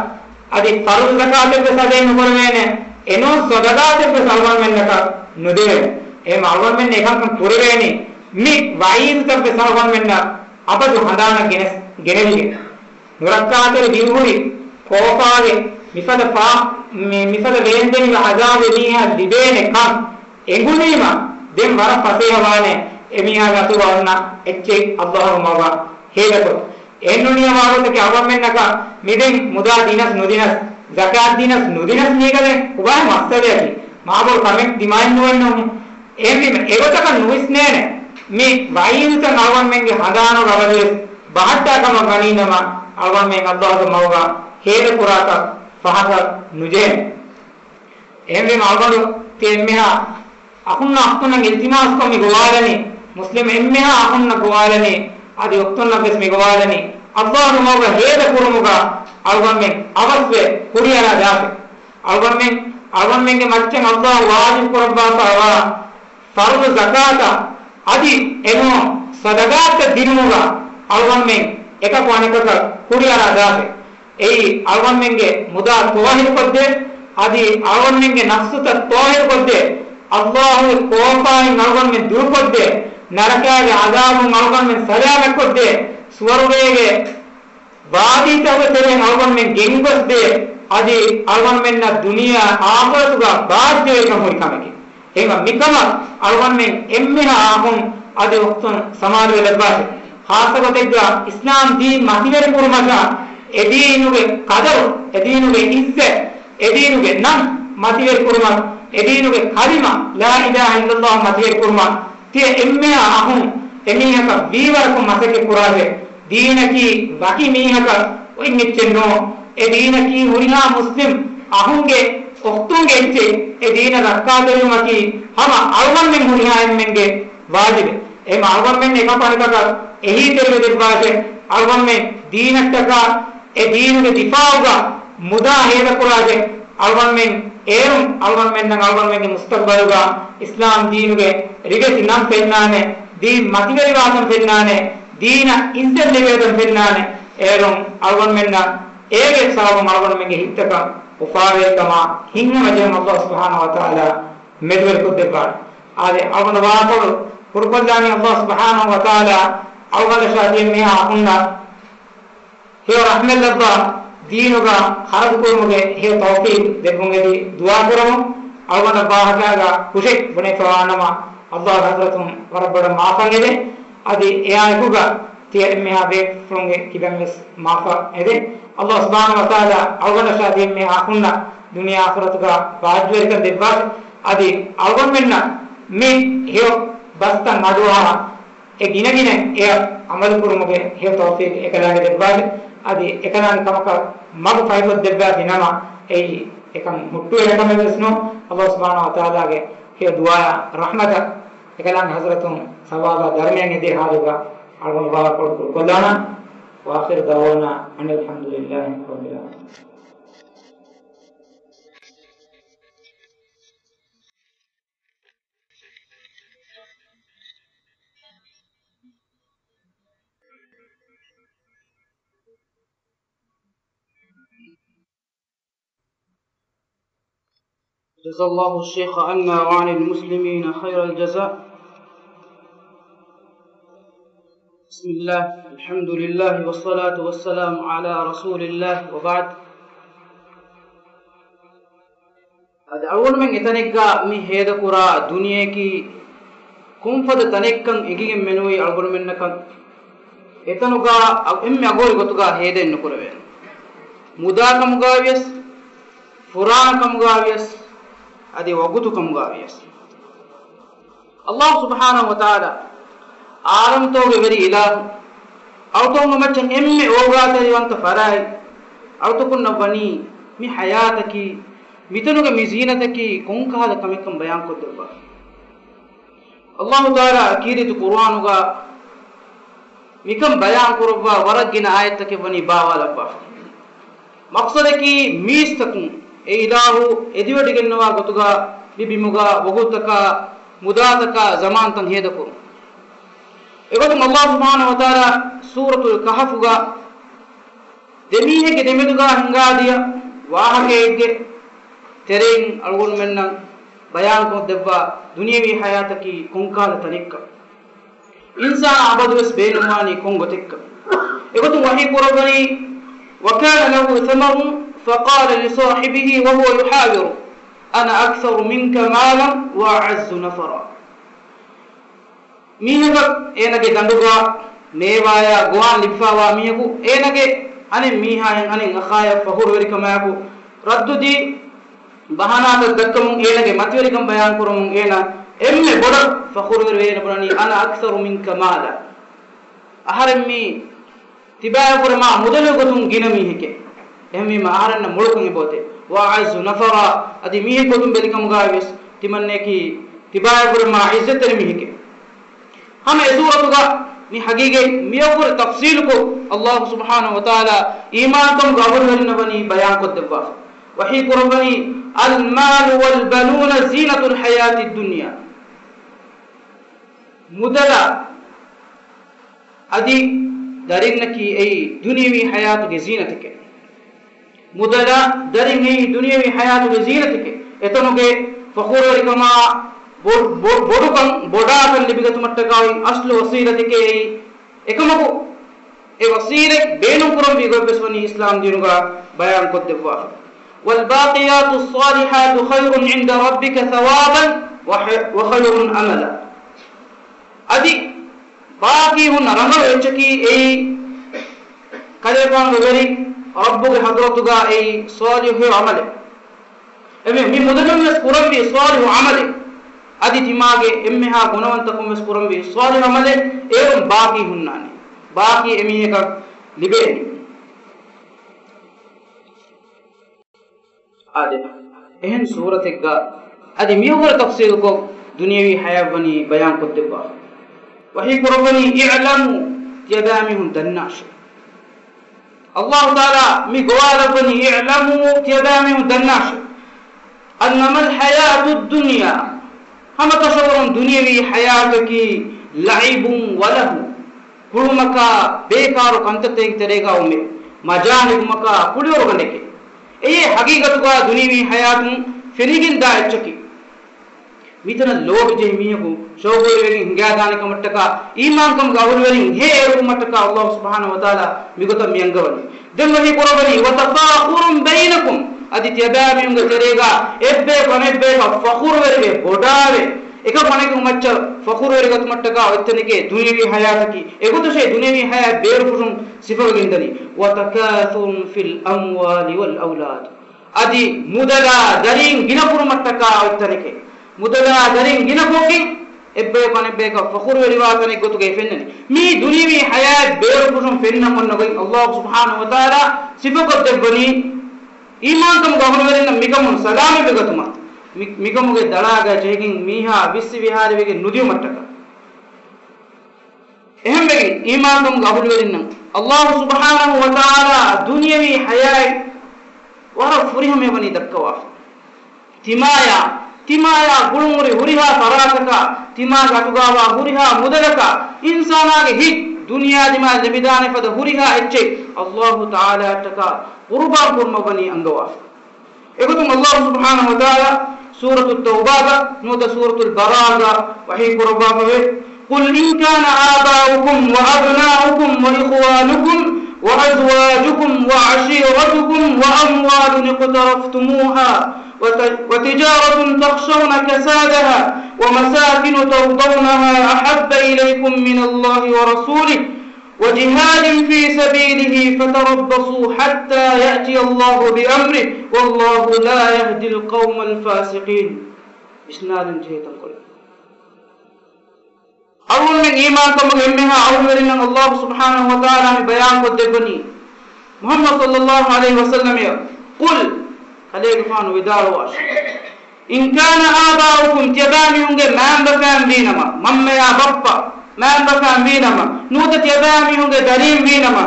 އަދި ފަރުޟު ޒަކާތެއްވެސް އަދައެއް ނުކުރެވޭނެ، އެނޫން ޞަދަޤާތެއްވެސް އަޅުގަނޑުމެންނަކަށް ނުދެވޭނެ. އެހެން އަޅުގަނޑުމެން އެކަންކަން ކުރެވޭނީ، މި ވަޢީދުތައްވެސް އަޅުގަނޑުމެންނަށް އަބަދު ހަނދާނަށް ގެނެސް، ގެނެވިގެން. ނުރައްކާތެރި ބިރުހުރި ކޯފާގެ މިފަދަ ފާ-، މި-، މިފަދަ ވޭންދެނިވި ޢަޛާބެއް މީހާ ލިބޭނެ ކަން އެނގުނީމަ، ދެން ވަރަށް ފަސޭހަވާނެ އެމީހާގެ އަތުގަ އޮންނަ އެއްޗެއް އައްލާހުގެ މަގުގަ ހޭދަކޮށް. އެހެންނޫނީ ވާގޮތަކީ އަޅުގަނޑުމެންނަކަށް މިދެން މުދާ ދިނަސް ނުދިނަސް، ޒަކާތް ދިނަސް ނުދިނަސް މީގަ ދެން ކޮބާހޭ މައްސަލައަކީ؟ މާބޮޑު ކަމެއް ދިމާއެއް ނުވެންނޫން. އެހެންވީމަ އެގޮތަކަށް ނުވިސްނޭނެ މި ވައީދުތައް އަޅުގަނޑުމެންގެ ހަނދާނުގަ އަބަދުވެސް ބަހައްޓާ ކަމަށް ވަނީނަމަ، އަޅުގަނޑުމެން އައްލާހުގެ މަގުގަ ހޭދަކުރާކަށް ފަހަކަށް ނުޖެހޭނެ. އެހެންވީމަ އަޅުގަނޑު ތި އެންމެހާ އަޚުންނާ އުޚްތުންނަށް އިލްތިމާސްކޮށް މި ގޮވާލަނީ، މުސްލިމް އެންމެހާ އަޚުންނަށް ގޮވާލަނީ، އަދި އުޚްތުންނަށްވެސް މި ގޮވާލަނީ، އައްލާހުގެ މަގުގަ ހޭދަ ކުރުމުގަ އަޅުގަނޑުމެން އަވަސްވެ ކުރިއަރާ ދާށޭ. އަޅުގަނޑުމެން، އަޅުގަނޑުމެންގެ މައްޗަށް އައްލާހު ވާޖިބު ކުރައްވާފައިވާ ފަރުޟު ޒަކާތަށް އަދި އެނޫން ޞަދަޤާތްތައް ދިނުމުގަ އަޅުގަނޑުމެން އެކަކު އަނެކަކަށް ކުރިއަރާ ދާށޭ. އެއީ އަޅުގަނޑުމެންގެ މުދާ ޠާހިރުކޮށްދޭ، އަދި އަޅުގަނޑުމެންގެ ނަފްސުތައް ޠާހިރުކޮށްދޭ، އައްލާހުގެ ކޯފާއިން އަޅުގަނޑުމެން ދުރުކޮށްދޭ، ނަރަކާގެ ޢަޛާބުން އަޅުގަނޑުމެން ސަލާމަތްކޮށްދޭ، ސުވަރުގޭގެ ވާދީތަކުގެ ތެރެއިން އަޅުގަނޑުމެން ގެންގޮސްދޭ، އަދި އަޅުގަނޑުމެންނަށް ދުނިޔެ އާޚިރަތުގަ ބާއްޖަވެރިކަން ހުރި ކަމެކޭ. އެހެންވީމަ މިކަމަށް އަޅުގަނޑުމެން އެންމެހާ އަޚުން އަދި އުޚްތުން ސަމާލުވެލައްވާށޭ. ޚާއްޞަގޮތެއްގަ އިސްލާމް ދީން މަތިވެރިކުރުމަށާ، އެދީނުގެ ޤަދަރު، އެދީނުގެ ޢިއްޒަތް، އެދީނުގެ ނަން މަތިވެރިކުރުމަށް، އެދީނުގެ ކަލިމަ ލާ އިލާހަ އިއްލައްލާހު މަތިވެރިކުރުމަށް ތިޔަ އެންމެހާ އަޚުން އެމީހަކަށް ވީވަރަކުން މަސައްކަތް ކުރާށޭ. ދީނަކީ ވަކި މީހަކަށް އޮތް އެއްޗެއް ނޫން. އެ ދީނަކީ ހުރިހާ މުސްލިމް އަޚުންގެ އުޚްތުންގެ އެއްޗެއް. އެ ދީނަށް ރައްކާތެރިވުމަކީ ހަމަ އަޅުގަނޑުމެން ހުރިހާ އެންމެންގެ ވާޖިބެއް. އެހެންވީމަ އަޅުގަނޑުމެން އެކަކު އަނެކަކަށް އެހީތެރިވެދެއްވާށޭ. އަޅުގަނޑުމެން ދީނަށްޓަކާ އެ ދީނުގެ ދިފާޢުގަ މުދާ ހޭދަކުރާށޭ. އަޅުގަނޑުމެން އޭރުން އަޅުގަނޑުމެންނަށް އަޅުގަނޑުމެންގެ މުސްތަޤްބަލުގަ އިސްލާމް ދީނުގެ ރިވެތި ނަން ފެންނާނެ، ދީން މަތިވެރިވާތަން ފެންނާނެ، ދީނަށް ޢިއްޒަތް ލިބޭތަން ފެންނާނެ. އޭރުން އަޅުގަނޑުމެންނަށް އޭގެ ސަބަބުން އަޅުގަނޑުމެންގެ ހިތްތަކަށް އުފާވެރިކަމާ ހިތްހަމަޖެހުމަށް ﷲ ސުބްޙާނަހޫ ވަތަޢާލާ މެދުވެރިކޮށްދެއްވާނެ. އާދެ، އަޅުގަނޑު ވާހަކަކޮޅު ކުރުކޮށްލާނީ ﷲ ސުބްޙާނަހޫ ވަތަޢާލާ އަޅުގަނޑަށާ ތިޔަ މިހާ އަޚުންނަށް ހެޔޮ ރަޙްމަތްލައްވާ، ދީނުގަ ޚަރަދުކުރުމުގެ ހެޔޮ ތައުފީޤު ދެއްވުން އެދި ދުޢާކުރަމުން. އަޅުގަނޑަށް ވާހަކާގަ ކުށެއް ބުނެފަވާނަމަ، ﷲ ގެ ޙަޟްރަތުން ވަރަށް ބޮޑަށް މާފަށް އެދެން. އަދި އެއާއެކުގަ ތިޔަ އެންމެހާ ބޭފުޅުންގެ ކިބައިން ވެސް މާފަށް އެދެން. ﷲ ސުބްޙާނަހޫ ވަތަޢާލާ އަޅުގަނޑަށާ ތިޔަ އެންމެހާ އަޚުންނަށް ދުނިޔެ އާޚިރަތުގަ ބާއްޖަވެރިކަން ދެއްވާށި. އަދި އަޅުގަނޑުމެންނަށް މި ހެޔޮ ބަސްތައް އަޑުއަހާ، އެ ގިނަގިނައިން އެއަށް ޢަމަލުކުރުމުގެ ހެޔޮ ތައުފީޤު އެކަލާނގެ ދެއްވާށި. އަދި އެކަލާނގެ ކަމަކަށް މަގު ފަހިކޮށްދެއްވާތި ނަމަ، އެއީ އެކަން ހުއްޓުވޭނެ ކަމެއް ވެސް ނޫން. ﷲ ސުބްޙާނަހޫ ވަތަޢާލާގެ ހެޔޮ ދުޢާއާ ރަޙްމަތަށް އެކަލާނގެ ޙަޟްރަތުން ސަވާބާ ދަރުމައެއް އެދޭ ޙާލުގަ އަޅުގަނޑު ވާހަކަކޮޅު ކުރުކޮށްލާނަން. وآخر دعوانا أن الحمد لله رب العالمين. جزا الله الشيخ عنا وعن المسلمين خير الجزاء. بسم الله، الحمد لله، والصلاة والسلام على رسول الله، وبعد. އަދި އަޅުގަނޑުމެން އެތަނެއްގަ މި ހޭދަކުރާ ދުނިޔެއަކީ ކޮންފަދަ ތަނެއްކަން އެނގިގެން މެނުވީ އަޅުގަނޑުމެންނަކަށް. އެތަނުގަ އަ-، އެންމެ އަގުހުރި ގޮތުގަ ހޭދައެއް ނުކުރެވޭނެ. މުދާ ކަމުގައިވިޔަސް، ފުރާނަ ކަމުގައިވިޔަސް، އަދި ވަގުތު ކަމުގައިވިޔަސް. ﷲ ސުބްޙާނަހޫ ވަތަޢާލާ އާލަމްތަކުގެ ވެރި އިލާހު، އަޅުތަކުންގެ މައްޗަށް އެންމެ އޯގާތެރިވަންތަ ފަރާތް، އަޅުތަކުންނަށް ވަނީ މި ޙަޔާތަކީ، މިތަނުގެ މި ޒީނަތަކީ ކޮންކަހަލަ ކަމެއްކަން ބަޔާންކޮށްދެއްވާ. ﷲ ތަޢާލާ ކީރިތި ޤުރުއާނުގަ މިކަން ބަޔާން ކުރައްވާ ވަރަށް ގިނަ އާޔަތްތަކެއް ވަނީ ބާވާލައްވާފަ. މަޤްޞަދަކީ މީސްތަކުން އެ އިލާހު އެދިވަޑިގެންނަވާ ގޮތުގަ މި ބިމުގަ ވަގުތުތަކާ، މުދާތަކާ، ޒަމާންތައް ހޭދަކުރުން. އެގޮތުން ﷲ ސުބްޙާނަހޫ ވަތަޢާލާ ސޫރަތުލް ކަހްފުގަ ދެމީހެއްގެ ދެމެދުގަ ހިނގާދިޔަ ވާހަކައެއްގެ ތެރެއިން އަޅުގަނޑުމެންނަށް ބަޔާންކޮށްދެއްވާ ދުނިޔެވީ ޙަޔާތަކީ ކޮންކަހަލަ ތަނެއްކަން. އިންސާނާ އަބަދުވެސް ބޭނުންވާނީ ކޮން ގޮތެއްކަން. އެގޮތުން ވަޙީ ކުރައްވަނީ، وكان له ثمر فقال لصاحبه وهو يحاوره أنا أكثر منك مالا وأعز نفرا. މީހަކަށް އޭނަގެ ދަނޑުގަ ނޭވާޔާ ގޮވާން ލިބިފައިވާ މީހަކު އޭނަގެ އަނެއް މީހާއަށް އަނެއް އަޚާޔަށް ފަޚުރުވެރިކަމާއެކު ރައްދުދީ، ބަހާނާތައް ދައްކަމުން އޭނަގެ މަތިވެރިކަން ބަޔާންކުރަމުން އޭނަ އެންމެ ބޮޑަށް ފަޚުރުވެރިވެ އޭނަ ބުނަނީ، "أنا أكثر منك مالا." އަހަރެން މީ ތިބާއަށްވުރެ މާ މުދަލުގެ ގޮތުން ގިނަ މީހެކޭ. އެހެންވީމަ އަހަރެންނަށް މޮޅުކަން އެބައޮތޭ. "وأعز نفرا." އަދި މީހެއް ގޮތުން ބެލިކަމުގައިވެސް ތިމަންނަޔަކީ ތިބާއަށްވުރެ މާ ޢިއްޒަތްތެރި މީހެކޭ. ހަމަ އެ ސޫރަތުގަ މި ހަގީގަތް މިއަށްވުރެ ތަފްޞީލުކޮށް، އައްލާހު ސުބްޙާނަހު ވަތަޢާލާ އީމާންކަމުގެ އަހުލުވެރިންނަށް ވަނީ ބަޔާންކޮށްދެއްވާފަ. ވަޙީ ކުރައްވަނީ، "المال والبنون زينة الحياة الدنيا." މުދަލާ އަދި ދަރިންނަކީ އެއީ ދުނިޔަވީ ޙަޔާތުގެ ޒީނަތެކޭ. މުދަލާ ދަރިން އެއީ ދުނިޔަވީ ޙަޔާތުގެ ޒީނަތެކޭ. އެތަނުގެ ފަޚުރުވެރިކަމާ ބޮ-، ބޮ-، ބޮޑުކަން، ބޮޑާކަން ލިބިގަތުމަށްޓަކާ އޮތް އަސްލު ވަސީލަތެކޭ އެއީ. އެކަމަކު، އެ ވަސީލަތް ބޭނުންކުރަންވީ ގޮތްވެސް ވަނީ އިސްލާމް ދީނުގަ ބަޔާންކޮށްދެއްވާފަ. "والباقيات الصالحات خير عند ربك ثوابا وح-، وخير أملا." އަދި ބާކީ ހުންނަ ރަނގަޅު އެއްޗަކީ އެއީ ކަލޭގެފާނުގެ ވެރި ރައްބުގެ ޙަޟްރަތުގަ އެއީ ޞާލިޙު ޢަމަލެއް. އެމެ-، މި މުދަލުން ވެސް ކުރަންވީ ޞާލިޙު ޢަމަލެއް. އަދި ތިމާގެ އެންމެހާ ގުނަވަންތަކުން ވެސް ކުރަންވީ ޞާލިޙު ޢަމަލެއް. އޭރުން ބާކީ ހުންނާނެ. ބާކީ އެމީހަކަށް ލިބޭނެ. އާދެ، އެހެން ސޫރަތެއްގަ އަދި މިއަށްވުރެ ތަފްޞީލުކޮށް ދުނިޔަވީ ޙަޔާތްވަނީ ބަޔާންކޮށްދެއްވާ. ވަޙީ ކުރައްވަނީ، "اعلموا" ތިޔަބައިމީހުން ދަންނާށޭ. އައްލާހު ތަޢާލާ މި ގޮވާލައްވަނީ، "اعلموا" ތިޔަބައިމީހުން ދަންނާށޭ. "أنما الحياة الدنيا" ހަމަކަށަވަރުން ދުނިޔަވީ ޙަޔާތަކީ، "لعب ولهو" ކުޅުމަކާ ބޭކާރު ކަންތައްތަކެއްގެ ތެރޭގަ އުމެ، މަޖާ ހެދުމަކާ ކުޅިވަރުގަނޑެކޭ. އެއީ ހަގީގަތުގަ ދުނިޔަވީ ޙަޔާތުން ފެނިގެންދާ އެއްޗަކީ. މިތަނަށް ލޯބިޖެހި މީހަކު ޝައުޤުވެރިވެގެން ހިނގާދާނެ ކަމަށްޓަކާ، އީމާންކަމުގެ އަހުލުވެރިން ހޭ އެރުވުމަށްޓަކާ އައްލާހު ސުބްޙާނަހު ވަތަޢާލާ މިގޮތަށް މި އަންގަވަނީ. ދެން ވަޙީ ކުރައްވަނީ، "وتفاخر بينكم" އަދި ތިޔަބައިމީހުންގެ ތެރޭގަ އެއްބަޔަކު އަނެއްބަޔަކަށް ފަޚުރުވެރިވެ ބޮޑާވެ، އެކަކު އަނެކަކު މައްޗަށް ފަޚުރުވެރިގަތުމަށްޓަކާ އޮތްތަނެކޭ ދުނިޔަވީ ޙަޔާތަކީ. އެގޮތަށޭ ދުނިޔަވީ ޙަޔާތް ބޭރުފުށުން ސިފަވެގެންދަނީ. "وتكاثر في الأموال والأولاد" އަދި މުދަލާ ދަރީން ގިނަކުރުމަށްޓަކާ އޮތްތަނެކޭ. މުދަލާ ދަރީން ގިނަކޮށްގެން އެއްބަޔަކު އަނެއްބަޔަކަށް ފަޚުރުވެރިވާ ތަނެއް ގޮތުގައި ފެންނަނީ. މީ ދުނިޔަވީ ޙަޔާތް ބޭރުފުށުން ފެންނަން އޮންނަ ގޮތް. އައްލާހު ސުބްޙާނަހު ވަތަޢާލާ ސިފަކޮށްދެއްވަނީ، އީމާންކަމުގެ އަހުލުވެރިންނަށް މިކަމުން ސަލާމަތްވެގަތުމަށް، މި، މިކަމުގެ ދަޅާގައި ޖެހިގެން މީހާ ވިއްސި ވިހާރިވެގެން ނުދިއުމަށްޓަކާ. އެހެންވެގެން އީމާންކަމުގެ އަހުލުވެރިންނަށް އައްލާހު ސުބްޙާނަހު ވަތަޢާލާ ދުނިޔަވީ ޙަޔާތް ވަރަށް ފުރިހަމަޔަށް ވަނީ ދައްކަވާފަ. ތިމާޔާ، ތިމާޔާ ގުޅުންހުރި ހުރިހާ ފަރާތަކާ، ތިމާގެ އަތުގައިވާ ހުރިހާ މުދަލަކާ، އިންސާނާގެ ހިތް ދުނިޔެ ދިމާއަށް ލެނބިދާނެ ފަދަ ހުރިހާ އެއްޗެއް އައްލާހު ތަޢާލާއަށްޓަކާ ޤުރުބާން ކުރުމަށް ވަނީ އަންގަވާފަ. އެގޮތުން އައްލާހު ސުބްޙާނަހު ވަތަޢާލާ ސޫރަތުއް ތައުބާގަ ނުވަތަ ސޫރަތުލް ބަރާއާގަ ވަޙީ ކުރައްވާފަވޭ، "قل إن كان آباؤكم وأبناؤكم وإخوانكم وأزواجكم وعشيرتكم وأموال اقترفتموها وت-، وتجارة تخشون كسادها ومساكن ترضونها أحب إليكم من الله ورسوله وجهاد في سبيله فتربصوا حتى يأتي الله بأمره والله لا يهدي القوم الفاسقين." ވިސްނާލަން ޖެހޭ ތަންކޮޅެއް. އަޅުގަނޑުމެން އީމާންކަމުގެ އެންމެހާ އަހުލުވެރިންނަށް އައްލާހު ސުބްޙާނަހު ވަތަޢާލާ މި ބަޔާންކޮށްދެއްވަނީ، މުޙައްމަދު ޞައްލައްލާހު ޢަލައިހި ވަސައްލަމަށް، "قل" ކަލޭގެފާނު ވިދާޅުވާށި، "إن كان آباؤكم" ތިޔަބައިމީހުންގެ މައިންބަފައިން ވީނަމަ، މަންމަޔާ ބައްޕަ މައިންބަފައިން ވީނަމަ، ނުވަތަ ތިޔަބައިމީހުންގެ ދަރީން ވީނަމަ،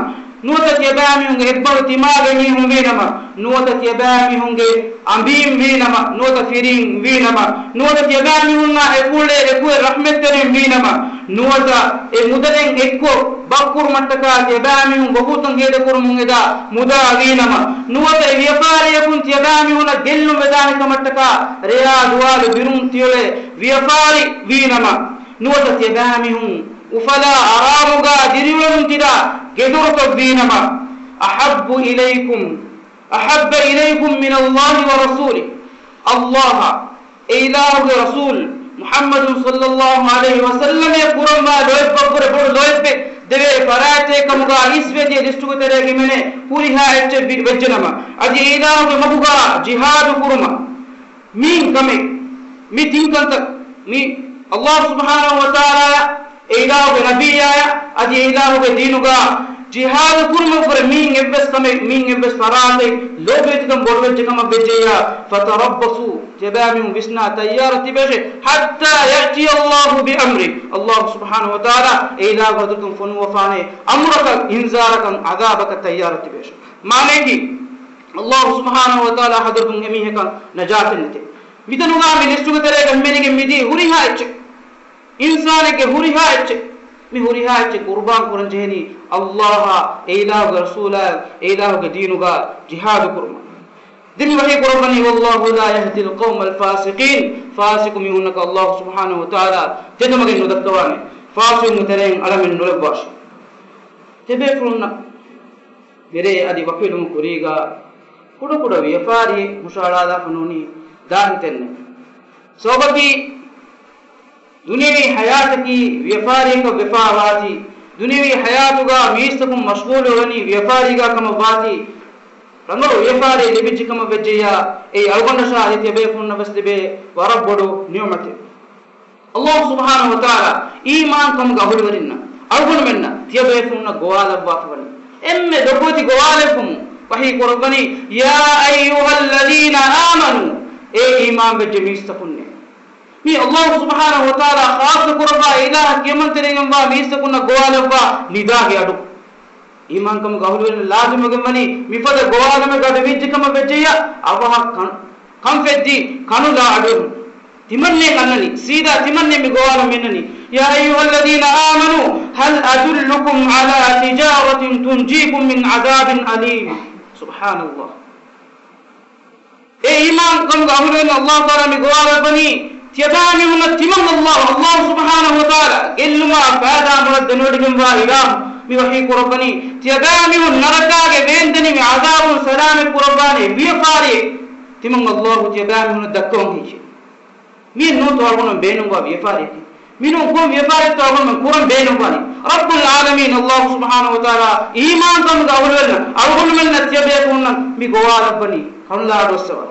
ނުވަތަ ތިޔަބައިމީހުންގެ އެއްބަނޑު ތިމާގެ މީހުން ވީނަމަ، ނުވަތަ ތިޔަބައިމީހުންގެ އަނބީން ވީނަމަ، ނުވަތަ ފިރިން ވީނަމަ، ނުވަތަ ތިޔަބައިމީހުންނާ އެކުއެ އެކުއެ ރަޙްމަތްތެރިން ވީނަމަ، ނުވަތަ އެ މުދަލެއް އެއްކޮށް ބައްކުރުމަށްޓަކާ ތިޔަބައިމީހުން ވަގުތުން ހޭދަކުރުމުން އެދާ މުދާ ވީނަމަ، ނުވަތަ އެ ވިޔަފާރިއަކުން ތިޔަބައިމީހުންނަށް ގެއްލުން ވެދާނެ ކަމަށްޓަކާ ރެޔާ ދުވާލު ބިރުން ތިޔޮޅޭ ވިޔަފާރި ވީނަމަ، ނުވަތަ ތިޔަބައިމީހުން އުފަލާ އަރާމުގަ ދިރިއުޅެމުން ތިދާ ގެދޮރުތައް ވީނަމަ، أحب إليكم، أحب إليكم من الله ورسوله، އައްލާހަށް، އެ އިލާހުގެ ރަސޫލް މުޙައްމަދު ޞައްލައްލާހު ޢަލައިހި ވަސައްލަމަށް ކުރަންވާ ލޯތްބަށްވުރެ ބޮޑު ލޯތްބެއް ދެވޭ ފަރާތްތަކެއް ކަމުގަ އިސްވެދިޔަ ލިސްޓުގެ ތެރޭގަ ހިމެނޭ ހުރިހާ އެއްޗެއް ވި-، ވެއްޖެނަމަ، އަދި އެ އިލާހުގެ މަގުގަ ޖިހާދު ކުރުމަށް މި ކަމެއް، މި ތިން ކަންތައް، މި އައްލާހު ސުބްޙާނަހު ވަތަޢާލާ އެ އިލާހުގެ ނަބިއްޔާޔަށް އަދި އެ އިލާހުގެ ދީނުގަ ޖިހާދު ކުރުމަށްވުރެ މިއިން އެއްވެސް ކަމެއް، މިއިން އެއްވެސް ފަރާތެއް ލޯބިވެތިކަން ބޮޑުވެއްޖެ ކަމަށް ވެއްޖެއްޔާ، فتربصوا، ތިޔަބައިމީހުން ވިސްނާ ތައްޔާރަށް ތިބޭށޭ، حتى يأتي الله بأمره، އައްލާހު ސުބްޙާނަހު ވަތަޢާލާ އެ އިލާހު ހަޟްރަތުން ފޮނުއްވަފާނޭ އަމުރަކަށް، އިންޒާރަކަށް، ޢަޛާބަކަށް ތައްޔާރަށް ތިބޭށޭ. މާނައަކީ، އައްލާހު ސުބްޙާނަހު ވަތަޢާލާ ހަޟްރަތުން އެމީހަކަށް ނަޖާތެއް ނެތޭ. މިތަނުގަ މި ލިސްޓުގެ ތެރޭގަ ހިމެނިގެން މިދީ ހުރިހާ އެއްޗެއް، އިންސާނެއްގެ ހުރިހާ އެއްޗެއް، މި ހުރިހާ އެއްޗެއް ޤުރުބާން ކުރަން ޖެހެނީ އައްލާހާ، އެ އިލާހުގެ ރަސޫލާ، އެ އިލާހުގެ ދީނުގަ ޖިހާދު ކުރުމަށް. ދެން ވަޙީ ކުރައްވަނީ، والله لا يهدي القوم الفاسقين، ފާސިޤު މީހުންނަކަށް އައްލާހު ސުބްޙާނަހު ވަތަޢާލާ ތެދުމަގެއް ނުދައްކަވާނެ. ފާސިޤުންގެ ތެރެއިން އަޅަމެން ނުލައްވާށި. ތިޔަބޭފުޅުންނަށް ބެރޭ އަދި ވަކިވެލުމުގެ ކުރީގަ ކުޑަކުޑަ ވިޔަފާރިއެއް ހުށަހަޅާލާފަ ނޫނީ ދާހިތެއްނެތް. ސަބަބަކީ، ދުނިޔަވީ ޙަޔާތަކީ ވިޔަފާރިއަކަށް ވެފާވާތީ، ދުނިޔަވީ ޙަޔާތުގަ މީސްތަކުން މަޝްޣޫލުވެވަނީ ވިޔަފާރީގަ ކަމަށްވާތީ، ރަނގަޅު ވިޔަފާރިއެއް ލިބިއްޖެ ކަމަށް ވެއްޖެއްޔާ، އެއީ އަޅުގަނޑަށާ އަދި ތިޔަބޭފުޅުންނަށް ވެސް ލިބޭ ވަރަށް ބޮޑު ނިޢުމަތެއް. އައްލާހު ސުބްޙާނަހު ވަތަޢާލާ އީމާންކަމުގެ އަހުލުވެރިންނަށް، އަޅުގަނޑުމެންނަށް، ތިޔަބޭފުޅުންނަށް ގޮވާލައްވާފަވަނީ އެންމެ ލޮބުވެތި ގޮވާލެއްވުމުން. ވަޙީ ކުރައްވަނީ، يا أيها الذين آمنوا، އޭ އީމާންވެއްޖެ މީސްތަކުންނޭ. މީ އައްލާހު ސުބްޙާނަހު ވަތަޢާލާ ޚާއްޞަ ކުރައްވާ، އިލާހަށް ކިޔަމަންތެރިވެގެންވާ މީސްތަކުންނަށް ގޮވާލައްވާ ނިދާގެ އަޑު. އީމާންކަމުގެ އަހުލުވެރިން ލާޒިމްވެގެންވަނީ މިފަދަ ގޮވާލުމެއްގަ އަޑު ވިއްޖެ ކަމަށް ވެއްޖެއްޔާ، އަވަހަށް ކަން، ކަންފެއްދީ ކަނުލާ އަޑު ތިމަންނެން އަންނަނީ، ސީދާ ތިމަންނެން މި ގޮވާލަން މިންނަނީ. يا أيها الذين آمنوا هل أدلكم على تجارة تنجيكم من عذاب أليم. ސުބްޙާނައްލާހް. އޭ އީމާންކަމުގެ އަހުލުވެރިން، އައްލާހު ތަޢާލާ މި ގޮވާލައްވަނީ، ތިޔަބައިމީހުންނަށް ތިމަން އައްލާހު، އައްލާހު ސުބްޙާނަހު ވަތަޢާލާ ގެއްލުމާ ފައިދާ މުރަށް ދެނެވޮޑިގެންވާ އިލާހު، މި ވަޙީ ކުރައްވަނީ، ތިޔަބައިމީހުން ނަރަކާގެ ވޭންދެނިވި ޢަޛާބުން ސަލާމަތް ކުރައްވާނެ ވިޔަފާރިއެއް ތިމަން އައްލާހު ތިޔަބައިމީހުންނަށް ދައްކަވަން ހެއްޔޭ؟ މިއެއް ނޫންތޯ އަޅުގަނޑުމެން ބޭނުންވާ ވިޔަފާރިއަކީ؟ މިނޫން ކޮން ވިޔަފާރިއެއްތޯ އަޅުގަނޑުމެން ކުރަން ބޭނުންވާނީ؟ ރައްބުލް ޢާލަމީން އައްލާހު ސުބްޙާނަހު ވަތަޢާލާ އީމާންކަމުގެ އަހުލުވެރިންނަށް، އަޅުގަނޑުމެންނަށް ތިޔަބޭފުޅުންނަށް މި ގޮވާލައްވަނީ ކަނުލާ އަޑުއައްސަވާ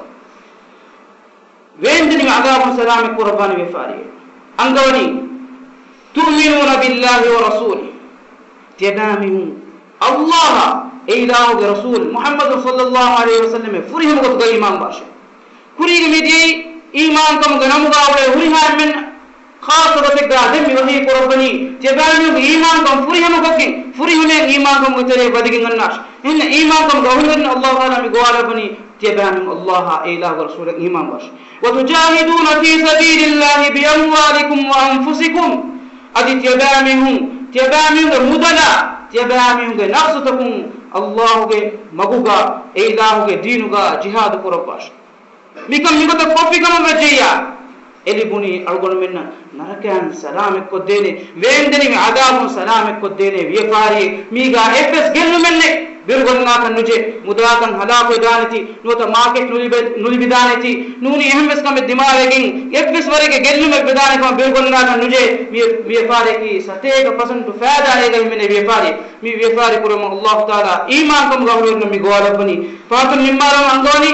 ވޭންދެނިވި ޢަޛާބުން ސަލާމަތް ކުރައްވާނެ ވިޔަފާރިއެއް. އަންގަވަނީ، تؤمنون بالله ورسوله، ތިޔަބައިމީހުން އައްލާހާ، އެ އިލާހުގެ ރަސޫލު މުޙައްމަދު ޞައްލައްލާހު ޢަލައިހި ވަސައްލަމަށް ފުރިހަމަ ގޮތުގައި އީމާންވާށޭ. ކުރީގެ މިދިޔައީ އީމާންކަމުގެ ނަމުގަ އުޅޭ ހުރިހާ އެންމެން ޚާއްޞަ ގޮތެއްގަ ދެން މި ވަޙީ ކުރައްވަނީ، ތިޔަބައިމީހުންގެ އީމާންކަން ފުރިހަމަކޮށްގެން، ފުރިހަމަޔަށް އީމާންކަމުގެ ތެރެއަށް ވަދެގެން އަންނާށޭ. އެހެން އީމާންކަމުގެ އަހުލުވެރިން އައްލާހު ތަޢާލާ މި ގޮވާލައްވަނީ، ތިޔަބައިމީހުން އައްލާހާ އެ އިލާހުގެ ރަސޫލަށް އީމާންވާށޭ. وتجاهدون في سبيل الله بأموالكم وأنفسكم، އަދި ތިޔަބައިމީހުން، ތިޔަބައިމީހުންގެ މުދަލާ، ތިޔަބައިމީހުންގެ ނަފްސުތަކުން އައްލާހުގެ މަގުގަ، އެ އިލާހުގެ ދީނުގަ ޖިހާދު ކުރައްވާށޭ. މިކަން މިގޮތަށް ކޮށްފި ކަމަށް ވެއްޖެއްޔާ، އެ ލިބުނީ އަޅުގަނޑުމެންނަށް ނަރަކައިން ސަލާމަތްކޮށްދޭނެ، ވޭންދެނިވި ޢަޛާބުން ސަލާމަތްކޮށްދޭނެ ވިޔަފާރިއެއް. މީގަ އެއްވެސް ގެއްލުމެއް ނެތް. ބިރުގަންނާކަށް ނުޖެ، މުދާކަން ހަލާކުވެދާނެތީ، ނުވަތަ މާކެޓް ނުލިބެ-، ނުލިބިދާނެތީ، ނޫނީ އެހެންވެސް ކަމެއް ދިމާވެގެން އެއްވެސް ވަރެއްގެ ގެއްލުމެއް ވެދާނެ ކަމަށް ބިރުގަންނާކަށް ނުޖެ. މި ވިޔަފާރިއަކީ ސަތޭކަ ޕަސެންޓު ފައިދާ އޭގަ ހިމެނޭ ވިޔަފާރި. މި ވިޔަފާރި ކުރުމަށް އައްލާހު ތަޢާލާ އީމާންކަމުގެ އަހުލުވެރިންނަށް މި ގޮވާލައްވަނީ. ފަހަތުން ނިންމާލަމުން އަންގަވަނީ،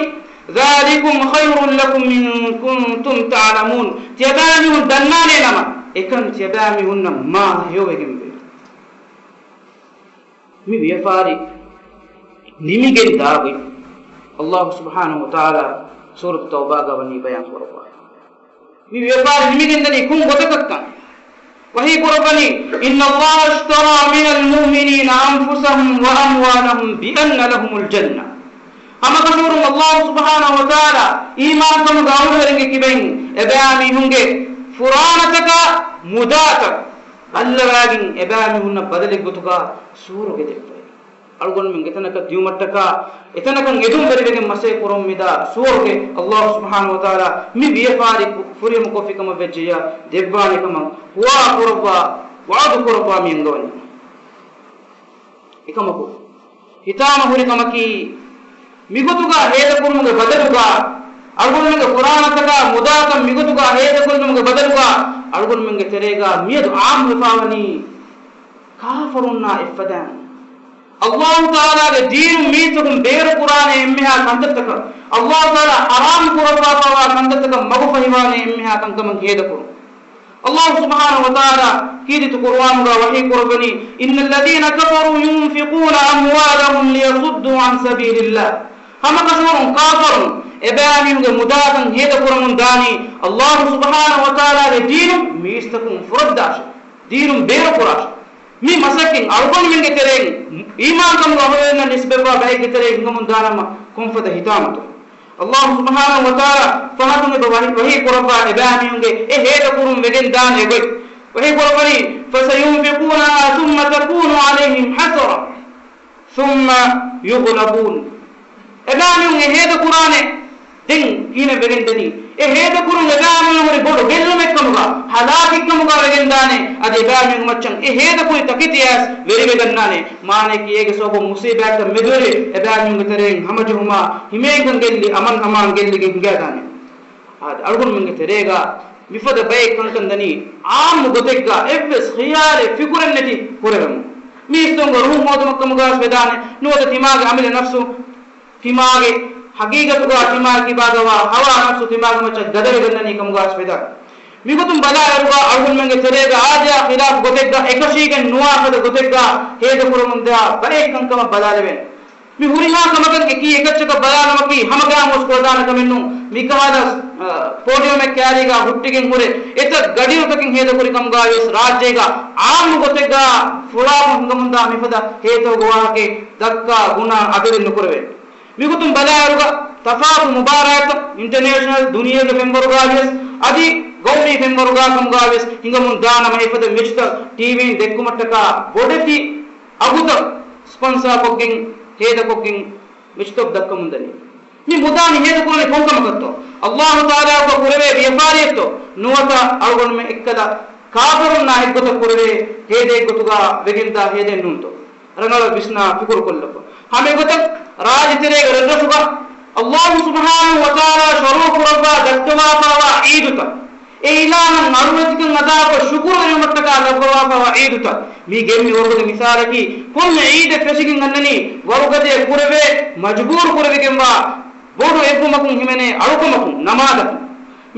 ذلكم خير لكم إن كنتم تعلمون. ތިޔަބައިމީހުން ދަންނާނޭ ނަމަ، އެކަން ތިޔަބައިމީހުންނަށް މާ ހެޔޮވެގެންވޭ. މި ވިޔަފާރި ނިމިގެން ދާގޮތް އައްލާހު ސުބްޙާނަހު ވަތަޢާލާ ސޫރަތު ތައުބާގަ ވަނީ ބަޔާން ކުރައްވާ. މި ވިޔަފާރި ނިމިގެންދަނީ ކޮން ގޮތަކަށްކަން؟ ވަޙީ ކުރައްވަނީ، إن الله اشترى من المؤمنين أنفسهم وأموالهم بأن لهم الجنة. ހަމަކަށަވަރުން އައްލާހު ސުބްޙާނަހު ވަތަޢާލާ އީމާންކަމުގެ އަހުލުވެރިންގެ ކިބައިން އެބައިމީހުންގެ ފުރާނަތަކާ މުދާތައް ބައްލަވައިގެން އެބައިމީހުންނަށް ބަދަލެއްގޮތުގަ ސުވަރުގެ ދެއްވައި. އަޅުގަނޑުމެން އެތަނަކަށް ދިއުމަށްޓަކާ، އެތަނަކަށް އެދުންވެރިވެގެން މަސޭ ކުރަމުން މިދާ ސުވަރުގެ އައްލާހު ސުބްޙާނަހު ވަތަޢާލާ މި ވިޔަފާރި ފުރިހަމަ ކޮށްފި ކަމަށް ވެއްޖެއްޔާ ދެއްވާނެ ކަމަށް ހުވާ ކުރައްވާ، ވަޢުދު ކުރައްވާ މި އަންގަވަނީ. އެކަމަކު، ހިތާމަ ހުރި ކަމަކީ، މިގޮތުގަ ހޭދަކުރުމުގެ ބަދަލުގަ، އަޅުގަނޑުމެންގެ ފުރާނަތަކާ މުދާތައް މިގޮތުގަ ހޭދަކުރުމުގެ ބަދަލުގަ އަޅުގަނޑުމެންގެ ތެރޭގަ މިއަދު އާއްމުވެފަވަނީ ކާފަރުންނާ އެއްފަދައިން. އައްލާހު ތަޢާލާގެ ދީނުން މީސްތަކުން ބޭރުކުރާނެ އެންމެހާ ކަންތައްތަކަށް، އައްލާހު ތަޢާލާ ޙަރާމް ކުރައްވާފައިވާ ކަންތައްތަކަށް މަގުފަހިވާނެ އެންމެހާ ކަންކަމަށް ހޭދަކުރުން. އައްލާހު ސުބްޙާނަހު ވަތަޢާލާ ކީރިތި ޤުރުއާނުގަ ވަޙީ ކުރައްވަނީ، إن الذين كفروا ينفقون أموالهم ليصدوا عن سبيل الله. ހަމަކަށަވަރުން ކާފަރުން އެބައިމީހުންގެ މުދާތައް ހޭދަކުރަމުން ދާނީ، އައްލާހު ސުބްޙާނަހު ވަތަޢާލާގެ ދީނުން މީސްތަކުން ފުރައްދާށޭ، ދީނުން ބޭރުކުރާށޭ. މި މަސައްކަތް އަޅުގަނޑުމެންގެ ތެރެއިން އީމާންކަމުގަ އަހުލުވެރިންނަށް ނިސްބަތްވާ ބައެއްގެ ތެރެއިން ހިނގަމުން ދާނަމަ ކޮންފަދަ ހިތާމަތޯ؟ އައްލާހު ސުބްޙާނަހު ވަތަޢާލާ ފަހަތުން އެބަ ވަޙީ، ވަޙީ ކުރައްވާ އެބައިމީހުންގެ އެ ހޭދަކުރުން ވެގެން ދާނެ އެގޮތް. ވަޙީ ކުރައްވަނީ، فسينفقونها ثم تكون عليهم حسرة ثم يغلبون. އެބައިމީހުން އެ ހޭދަކުރާނެ. ދެން ކިހިނެއް ވެގެންދަނީ؟ އެ ހޭދަކުރުން އެބައިމީހުން ހުރި ބޮޑު ގެއްލުމެއްކަމުގަ، ހަލާކެއްކަމުގަ ވެގެންދާނެ. އަދި އެބައިމީހުން މައްޗަށް އެ ހޭދަކުރި ތަކެތި އައިސް ވެރިވެގަންނާނެ. މާނައަކީ އޭގެ ސަބަބުން މުޞީބާތައް މެދުވެރި އެބައިމީހުންގެ ތެރެއިން ހަމަޖެހުމާ ހިމޭންކަން ގެއްލި އަމަން އަމާން ގެއްލިގެން ހިނގައިދާނެ. އާދެ، އަޅުގަނޑުމެންގެ ތެރޭގަ މިފަދަ ބައެއް ކަންކަން ދަނީ އާއްމު ގޮތެއްގަ އެއްވެސް ޚިޔާލެއް ފިކުރެއްނެތި ކުރެވެމުން. މީސްތަކުންގެ ރޫހު ހޯދުމަށްކަމުގަވެސް ވެދާނެ. ނުވަތަ ތިމާގެ އަމިއްލަ ނަފްސު، ތިމާގެ ހަގީގަތުގަ ތިމާ ކިބާގަވާ ހަވާ ނަފްސު ތިމާގެ މައްޗަށް ގަދަވެގަންނަނީ ކަމުގަވެސް ވެދާނެ. މިގޮތުން ބަލާއިރުގަ އަޅުގަނޑުމެންގެ ތެރޭގަ އާދަޔާ ޚިލާފު ގޮތެއްގަ އެކަށީގެން ނުވާ ފަދަ ގޮތެއްގަ ހޭދަކުރަމުންދާ ބައެއް ކަންކަމަށް ބަލާލެވޭނެ. މި ހުރިހާ ކަމަކަށް އެކީ އެކައްޗަކަށް ބަލާލުމަކީ ހަމަގައިމުވެސް ކުޅަދާނަ ކަމެއްނޫން. މިކަހަލަ، އަ، ޕޯޑިއަމެއް ކައިރީގަ ހުއްޓިގެން ހުރެ އެތައް ގަޑިއިރުތަކެއް ހޭދަކުރި ކަމުގައިވެސް ރާއްޖޭގަ އާއްމު ގޮތެއްގަ ފުޅާކޮށް ހިނގަމުންދާ މިފަދަ ހޭތަކުގެ ވާހަކައެއް ދައްކާ ގުނާ އަބަދެއް ނުކުރެވޭނެ. މިގޮތުން ބަލާއިރުގަ ތަފާތު މުބާރާތްތައް އިންޓަރނޭޝަނަލް ދުނިޔޭގެ ފެންވަރުގައިވިޔަސް އަދި ގައުމީ ފެންވަރުގަ ކަމުގައިވެސް ހިނގަމުން ދާނަމަ އެފަދަ މެޗުތައް ޓީވީން ދެއްކުމަށްޓަކާ ބޮޑެތި އަގުތައް ސްޕޮންސާކޮށްގެން ހޭދަކޮށްގެން މެޗުތައް ދައްކަމުންދަނީ. މި މުދާ މި ހޭދަކުރަނީ ކޮންކަމަކަށްތޯ؟ އައްލާހު ތަޢާލާއަކު ކުރެވޭ ވިޔަފާރިއެއްތޯ؟ ނުވަތަ އަޅުގަނޑުމެން އެއްކަލަ ކާފަރުންނާ އެއްގޮތަށް ކުރެވޭ ހޭދައެއްގޮތުގަ ވެގެންދާ ހޭދައެއްނޫންތޯ؟ ރަނގަޅަށް ވިސްނާ ފިކުރުކޮށްލައްވާ. ހަމައެގޮތަށް ރާއްޖެތެރޭގެ ރަށްރަށުގަ އައްލާހު ސުބްޙާނަހު ވަތަޢާލާ ޝަރުޢު ކުރައްވާ ދައްކަވާފައިވާ ޢީދުތައް، އެ އިލާހަށް އަޅުވެތިކަން އަދާކޮށް ޝުކުރު ވެރިވުމަށްޓަކާ ލައްވަވާފައިވާ ޢީދުތައް. މީ ގެންނެވި ވަރުގަދަ މިސާލަކީ، ކޮންމެ ޢީދެއް ފެށިގެން އަންނަނީ ވަރުގަދަޔަށް ކުރެވޭ، މަޖުބޫރު ކުރެވިގެންވާ ބޮޑު އެއްވުމަކުން ހިމެނޭ އަޅުކަމަކުން، ނަމާދަކުން.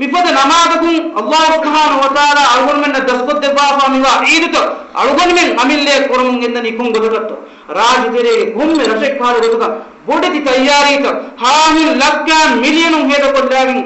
މިފަދަ ނަމާދަކުން އައްލާހު ސުބްޙާނަހު ވަތަޢާލާ އަޅުގަނޑުމެންނަށް ދަސްކޮށްދެއްވާފާ މިވާ ޢީދުތައް އަޅުގަނޑުމެން އަމިއްލަޔަށް ކުރަމުން ގެންދަނީ ކޮން ގޮތަކަށްތޯ؟ ރާއްޖެތެރޭގެ ކޮންމެ ރަށެއްކާ ގޮތުގަ ބޮޑެތި ތައްޔާރީތައް ހާހިން ލައްކައިން މިލިޔަނުން ހޭދަކޮށްލާގެން،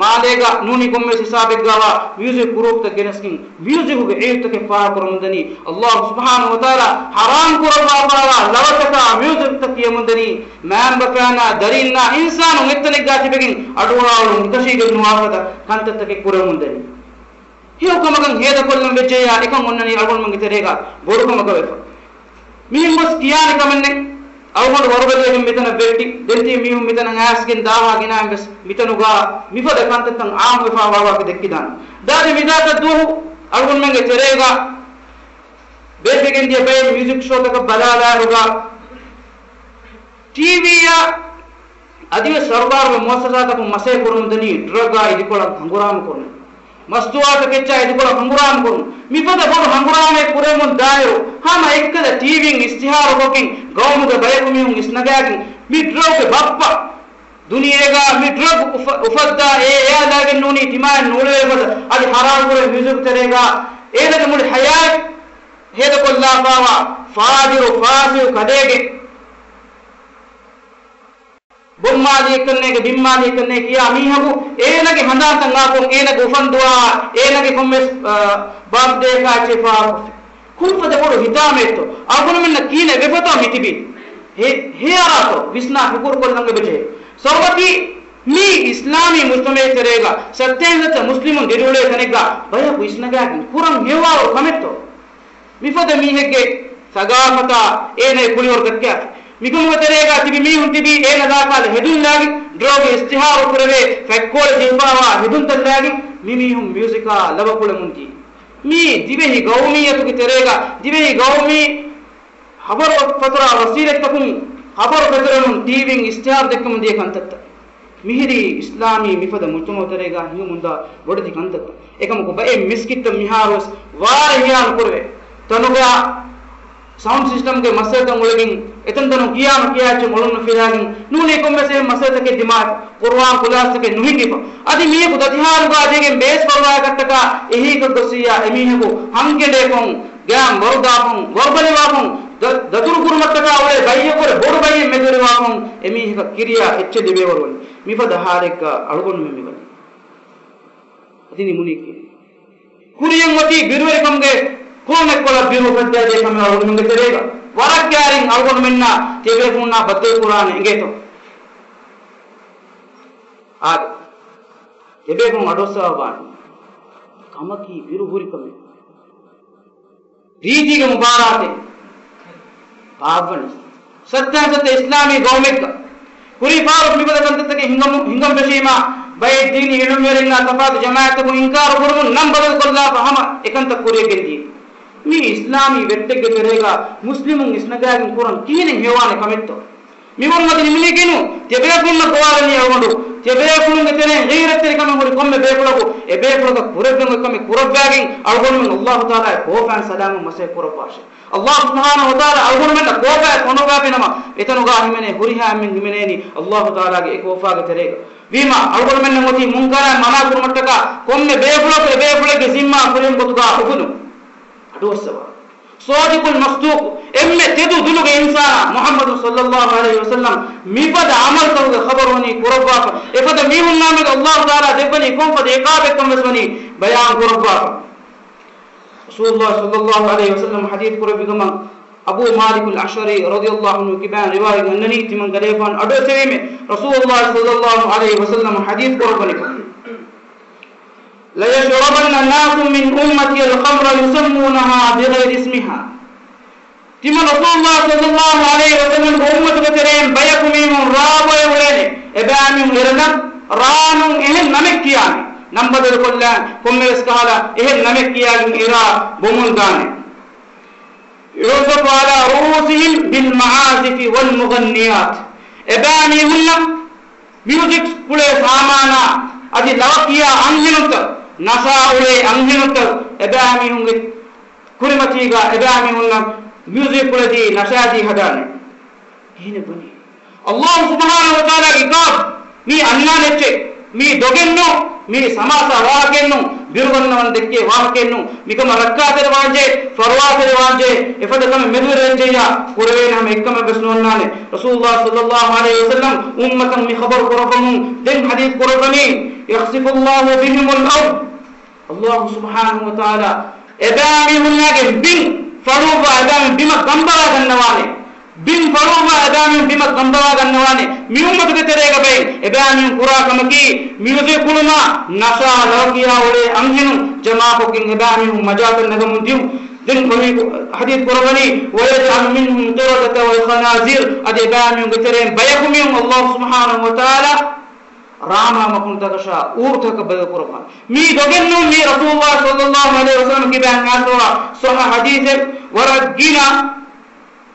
މާލޭގަ ނޫނީ ކޮންމެސް ހިސާބެއްގަވާ މިއުޒިކް ގްރޫޕްތައް ގެނެސްގެން މިއުޒިކުގެ ޢީދުތަކެއް ފާހަގަކުރަމުންދަނީ. އައްލާހު ސުބްޙާނަހު ވަތަޢާލާ ޙަރާމް ކުރައްވާފާވާ ލަވަތަކާ މިއުޒިކްތައް ކިޔަމުންދަނީ. މައިންބަފައިންނާ ދަރީންނާ އިންސާނުން އެއްތަނެއްގާ ތިބެގެން އަޑުއަޅާއަޅުން އެކަށީގެން ނުވާފަދަ ކަންތައްތަކެއް ކުރަމުންދަނީ. ހެޔޮކަމަކަށް ހޭދަކޮށްލަން ވެއްޖެއްޔާ އެކަން އޮންނަނީ އަޅުގަނޑުމެންގެ ތެރޭގަ ބޮޑުކަމަކަށް ވެފަ. މިހެން ގޮސް ކިޔާނެ ކަމެއްނެތް. އަޅުގަނޑު ވަރުގަދަޔަކުން މިތަނަށް ވެއްޓި، ދެން ތި މީހުން މިތަނަށް އައިސްގެން ދާހާ ގިނައިން ވެސް މިތަނުގަ މިފަދަ ކަންތައްތައް އާއްމުވެފާވާ ވާހަކަ ދެއްކިދާނެ. ދާދި މިދާކަށް ދުވަހު އަޅުގަނޑުމެންގެ ތެރޭގަ ބޭއްވެގެންދިޔަ ބައެއް މިއުޒިކް ޝޯތަކަށް ބަލާލާއިރުގަ ޓީވީއާ އަދިވެސް ސަރުކާރުގެ މުއައްސަސާތަކުން މަސައްކަތް ކުރަމުންދަނީ ޑްރަގާ އިދިކޮޅަށް ހަނގުރާމަ ކުރުން. މަސްތުވާތަކެއްޗާ އިދިކޮޅަށް ހަނގުރާމަ ކުރުން. މިފަދަ ބޮޑު ހަނގުރާމައެއް ކުރެވެމުން ދާއިރު، ހަމަ އެއްކަލަ ޓީވީން އިޝްތިހާރުކޮށްގެން ގައުމުގެ ބަޔަކު މީހުން އިސްނަގާގެން މި ޑްރަގުގެ ބައްޕަ، ދުނިޔޭގަ މި ޑްރަގު އުފަ-، އުފައްދާ އެ އެއާލާގެން ނޫނީ ތިމާއަށް ނޫޅެވޭ ފަދަ އަދި ޙަރާމްކުރެ މިއުޒިކް ތެރޭގަ އޭނަގެ މުޅި ޙަޔާތް ހޭދަކޮށްލާފާވާ ފާޖިރު ފާސިގު ކަލޭގެ ބޮންމާލިއެއްކަންނޭގެ ބިންމާލިއެއްކަންނޭ ކިޔާ މީހަކު އޭނަގެ ހަނދާންތައް އާކޮށް އޭނަގެ އުފަންދުވާ އޭނަގެ ކޮންމެސް، އަ، ބާތްޑޭއަކާ އެއްޗެއް ފާހަގަކޮށްފި. ކޮންފަދަ ބޮޑު ހިތާމައެއްތޯ؟ އަޅުގަނޑުމެންނަށް ކިހިނެއް ވެފަތޯ މިތިބީ؟ ހެ-، ހެޔާރާތޯ؟ ވިސްނާ ފިކުރުކޮށްލަން އެބަޖެހޭ. ސަބަބަކީ މީ އިސްލާމީ މުޖްތަމަޢެއް ތެރޭގަ ސައްތައިން ސައްތަ މުސްލިމުން ދިރިއުޅޭ ތަނެއްގަ ބަޔަކު އިސްނަގާގެން ކުރަން ހެޔޮވާވަރު ކަމެއްތޯ؟ މިފަދަ މީހެއްގެ ސަގާފަތާ އޭނައެއް ކުޅިވަރު ދައްކާފި. މިކަމުގެ ތެރޭގަ ތިބި މީހުން ތިބީ އޭނަ ދާކާލަ ހެދުން ލާގި، ޑްރަގު އިޝްތިހާރު ކުރެވޭ ފަތްކޯޅެ ޖެހިފާވާ ހެދުންތައް ލާގި، މި މީހުން މިއުޒިކާ ލަވަ ކުޅެމުން ދީ. މީ ދިވެހި ގައުމިއްޔަތުގެ ތެރޭގަ ދިވެހި ގައުމީ ޚަބަރު ފަތުރާ ވަސީލަތްތަކުން ޚަބަރު ފެތުރެމުން ޓީވީން އިޝްތިހާރު ދެއްކެމުން ދިޔަ ކަންތައްތައް. މިހިރީ އިސްލާމީ މިފަދަ މުޖްތަމަޢު ތެރޭގަ ހިނގަމުންދާ ބޮޑެތި ކަންތައްތައް. އެކަމަކު ބައެއް މިސްކިތްތައް މިހާރުވެސް ވާރޭ ހިޔާ ނުކުރެވޭ. ތަނުގަ ސައުންޑް ސިސްޓަމްގެ މައްސަލަތައް އުޅެގެން، އެތަންތަނުން ކިޔާ ނުކިޔާ އެއްޗެއް އޮޅުން ނުފިލާގެން، ނޫނީ ކޮންމެސް އެހެން މައްސަލަތަކެއް ދިމާވެ، ޤުރުއާން ކުލާސްތަކެއް ނުހިނގިފަ. އަދި މީހަކު ދަތިހާލުގަ އަދިވެގެން ބޭސް ފަރުވާއަކަށްޓަކާ އެހީކަށް ގޮއްސިއްޔާ އެމީހަކު ހަންގެނޑޭކޮށް، ގައިމު ވަރުދާކޮށް، ވަރުބަލިވާކޮށް، ދަ-، ދަތުރު ކުރުމަށްޓަކާ އުޅޭ ބައްޔަށްވުރެ ބޮޑު ބައްޔެއް މެދުވެރިވާކޮށް، އެމީހަކަށް ކިރިޔާ އެއްޗެއް ލިބޭވަރުވަނީ. މިފަދަ ހާލެއްގަ އަޅުގަނޑުމެން މިވަނީ. އަދި ނިމުނީކީ. ކުރިޔަށް އޮތީ ބިރުވެރިކަމުގެ ކޯނެއްކޮޅަށް ބިރު ހައްދާދޭ ކަމެއް އަޅުގަނޑުމެންގެ ތެރޭގަ. ވަރަށް ކައިރިން އަޅުގަނޑުމެންނާ ތިޔަބޭފުޅުންނާ ބައްދަލުކުރާނެ އެނގޭތޯ. އާދެ. ތިޔަބޭފުޅުން އަޑުއައްސަވާ ބާނީ. ކަމަކީ ބިރު ހުރި ކަމެއް. ރީތީގެ މުބާރާތެއް ބާއްވަނީ. ސައްތަ ސައްތަ އިސްލާމީ ގައުމެއްގަ ކުރީ ފާރު މިފަދަ ކަންތައްތަކެއް ހިނގަމު-، ހިނގަން ފެށީމާ، ބައެއް ދީނީ އިލްމުވެރިންނާ ތަފާތު ޖަމާޢަތްތަކުން އިންކާރު ކުރަމުން ނަން ބަދަލު ކޮށްލާފަ ހަމަ އެކަންތައް ކުރިޔަށް ގެންދިޔަ. މީ އިސްލާމީ ވެއްޓެއްގެ ތެރޭގަ މުސްލިމުން އިސްނަގާގެން ކުރަން ކިހިނެއް ހެޔޮވާނެ ކަމެއްތޯ؟ މިވަރު މަތި ނިމިލިގެނު ތިޔަބޭފުޅުންނަށް ގޮވާލަނީ އަޅުގަނޑު. ތިޔަބޭފުޅުންގެ ތެރެއިން ޣީރަތްތެރިކަމެއް ހުރި ކޮންމެ ބޭފުޅަކު އެބޭފުޅަކަށް ކުރެއްވެން އޮތް ކަމެއް ކުރައްވާގެން އަޅުގަނޑުމެން އައްލާހު ތަޢާލާ އެ ކޯފާއިން ސަލާމަތް މަސައްކަތް ކުރައްވާށޭ. އައްލާހު ސުބްޙާނަހޫ ވަތަޢާލާ އަޅުގަނޑުމެންނަށް ކޯފާއެއް ފޮނުއްވާފިނަމަ، އެތަނުގަ ހިމެނޭ ހުރިހާ އެންމެން ހިމެނޭނީ އައްލާހު ތަޢާލާގެ އެ ކޯފާގެ ތެރޭގަ. ވީމާ، އަޅުގަނޑުމެންނަށް އޮތީ މުންކަރާތް މަނާ ކުރުމަށްޓަކާ ކޮންމެ ބޭފުޅަކު އެބޭފުޅެއްގެ ޒިންމާ ކުރިން ގޮތުގަ އުފުލުން. އަޑުއައްސަވާ. ޞާދިޤުލް މަޞްދޫޤު، އެންމެ ތެދު ދުލުގެ އިންސާނާ މުޙައްމަދު ޞައްލައްލާހު ޢަލައިހި ވަސައްލަމް މިފަދަ ޢަމަލުތަކުގެ ޚަބަރު ވަނީ ކުރައްވާފަ. އެފަދަ މީހުންނާމެދު އައްލާހު ތަޢާލާ ދެއްވަނީ ކޮންފަދަ ޢިޤާބެއްކަން ވެސް ވަނީ ބަޔާން ކުރައްވާފަ. ރަސޫލުﷲ ޞައްލައްލާހު ޢަލައިހި ވަސައްލަމް ޙަދީޘް ކުރެއްވި ކަމަށް އަބޫ މާލިކުލް އަޝްޢަރީ ރަޟިޔަﷲ ޢަންހު ކިބައިން ރިވާޔަތް އަންނަނީ، ތިމަން ކަލޭފާން އަޑުއެއްސެވީމޭ، ރަސޫލުﷲ ޞައްލައްލާހު ޢަލައިހި ވަސައްލަމަ ޙަދީޘް ކުރައްވަނިކޮށް، ليشربن ناس من أمتي الخمر يسمونها بغير اسمها. ތިމަން ރަސޫލުﷲ ޞައްލައްލާހު ޢަލައިހި ވަސައްލަމްގެ އުއްމަތުގެ ތެރެއިން ބަޔަކު މީހުން ރާ ބޮއެ އުޅޭނެ. އެބައިމީހުން އެރަނަށް ރާނޫން އެހެން ނަމެއް ކިޔާނެ. ނަންބަދަލުކޮށްލާން ކޮންމެވެސް ކަހަލަ އެހެން ނަމެއް ކިޔާގެން އެރާ ބޮމުން ދާނެ. يعزف على رؤوسهم بالمعازف والمغنيات. އެބައިމީހުންނަށް މިއުޒިކް ކުޅޭ ސާމާނާ އަދި ލަވަ ކިޔާ އަންހެނުންތައް، ނަޝާ އުޅޭ އަންހެނުންތައް އެބައިމީހުންގެ ކުރިމަތީގަ އެބައިމީހުންނަށް މިއުޒިކް ކުޅެދީ ނަޝާދީ ހަދާނެ. ކިހިނެއް ވަނީ؟ އައްލާހު ސުބްޙާނަހޫ ވަތަޢާލާގެ ޢިޤާބް މީ އަންނާނެ އެއްޗެއް. މީ ދޮގެއް ނޫން، މީ ސަމާސާ ވާހަކައެއް ނޫން، ބިރުގަންނަވަން ދެއްކޭ ވާހަކައެއް ނޫން. މިކަމަށް ރައްކާތެރި ވާންޖެހޭ، ފަރުވާތެރި ވާންޖެހޭ، އެފަދަ ކަމެއް މެދުވެރިވެންޖެހިޔާ ކުރެވޭނެ ހަމަ އެއްކަމެއް ވެސް ނޯންނާނެ. ރަސޫލުﷲ ޞައްލައްލާހު ޢަލައިހި ވަސައްލަމް އުއްމަތަށް މި ޚަބަރު ކުރައްވަމުން ދެން ޙަދީޘް ކުރައްވަނީ، يخسف الله بهم الأرض. އައްލާހު ސުބްޙާނަހޫ ވަތަޢާލާ އެބައިމީހުންނާގެ ބިން ފަޅުއްވާ، އެބައިމީހުން ބިމަށް ގަނބަވާ ގަންނަވާނެ. ބިން ފަޅުއްވާ، އެބައިމީހުން ބިމަށް ގަނބަވާ ގަންނަވާނެ. މި އުއްމަތުގެ ތެރޭގަ ބައެއް އެބައިމީހުން ކުރާ ކަމަކީ، މިއުޒިކް ކުޅުމާ، ނަޝާ ލަވަ ކިޔާ އުޅޭ އަންހެނުން ޖަމާކޮށްގެން އެބައިމީހުން މަޖާތަށް ނަގަމުން ދިޔުން. ދެން ވަޙީ ޙަދީޘް ކުރައްވަނީ، ويجعل منهم القردة والخنازير، އަދި އެބައިމީހުންގެ ތެރެއިން ބަޔަކު މީހުން އައްލާހު ސުބްޙާނަހޫ ވަތަޢާލާ ރާމާ މަކުންތަކަށާ އޫރުތަކަށް ބަދަލު ކުރައްވާނެ. މީ ދޮގެއް ނޫން، މީ ރަސޫލުﷲ ޞައްލައްލާހު ޢަލައިހި ވަސައްލަމް ކިބައިން އައިސްފަވާ ޞައްޙަ ޙަދީޘެއް، ވަރަށް ގިނަ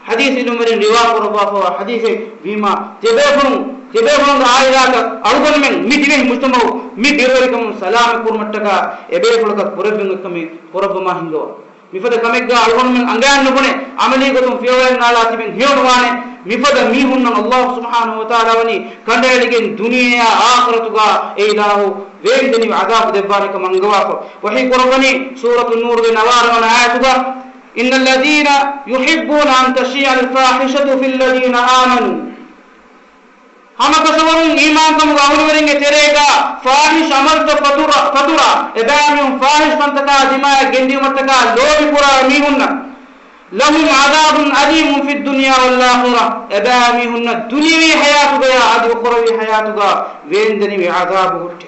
ޙަދީޘް ޢިލްމުވެރިން ރިވާ ކުރައްވާފަވާ ޙަދީޘެއް ވީމާ، ތިޔަބޭފުޅުން، ތިޔަބޭފުޅުންގެ ޢާއިލާތައް އަޅުގަނޑުމެން މި ދިވެހި މުޖްތަމަޢު މި ބިރުވެރިކަމުން ސަލާމަތް ކުރުމަށްޓަކާ އެބޭފުޅަކަށް ކުރެއްވެން އޮތްކަމެއް ކުރައްވަމާ ހިނގަވާ. މިފަދަ ކަމެއްގަ އަޅުގަނޑުމެން އަނގަޔަށް ނުބުނެ، ޢަމަލީ ގޮތުން ފިޔަވަޅެއް ނާޅާ ތިބެން ހެޔޮނުވާނެ. މިފަދަ މީހުންނަށް އައްލާހު ސުބްޙާނަހޫ ވަތަޢާލާ ވަނީ ކަނޑައެޅިގެން ދުނިޔެއާ އާޚިރަތުގަ އެ އިލާހު ވޭންދެނިވި ޢަޛާބު ދެއްވާނެ ކަމަށް އަންގަވާފަ. ވަޙީ ކުރައްވަނީ ސޫރަތު ނޫރުގެ ނަވާރަ ވަނަ އާޔަތުގަ، إن الذين يحبون أن تشيع الفاحشة في الذين آمنوا. ހަމަކަށަވަރުން އީމާންކަމުގެ އަހުލުވެރިންގެ ތެރޭގަ ފާޙިޝް ޢަމަލުތައް ފަތުރަ، ފަތުރާ، އެބައިމީހުން ފާޙިޝް ކަންތަކާ ދިމާއަށް ގެންދިއުމަށްޓަކާ ލޯބިކުރާ މީހުންނަށް، لهم عذاب أليم في الدنيا والآخرة، އެބައިމީހުންނަށް ދުނިޔެވީ ޙަޔާތުގަޔާ އަދި އުޚުރަވީ ޙަޔާތުގަ ވޭންދެނިވި ޢަޛާބު ހުއްޓޭ.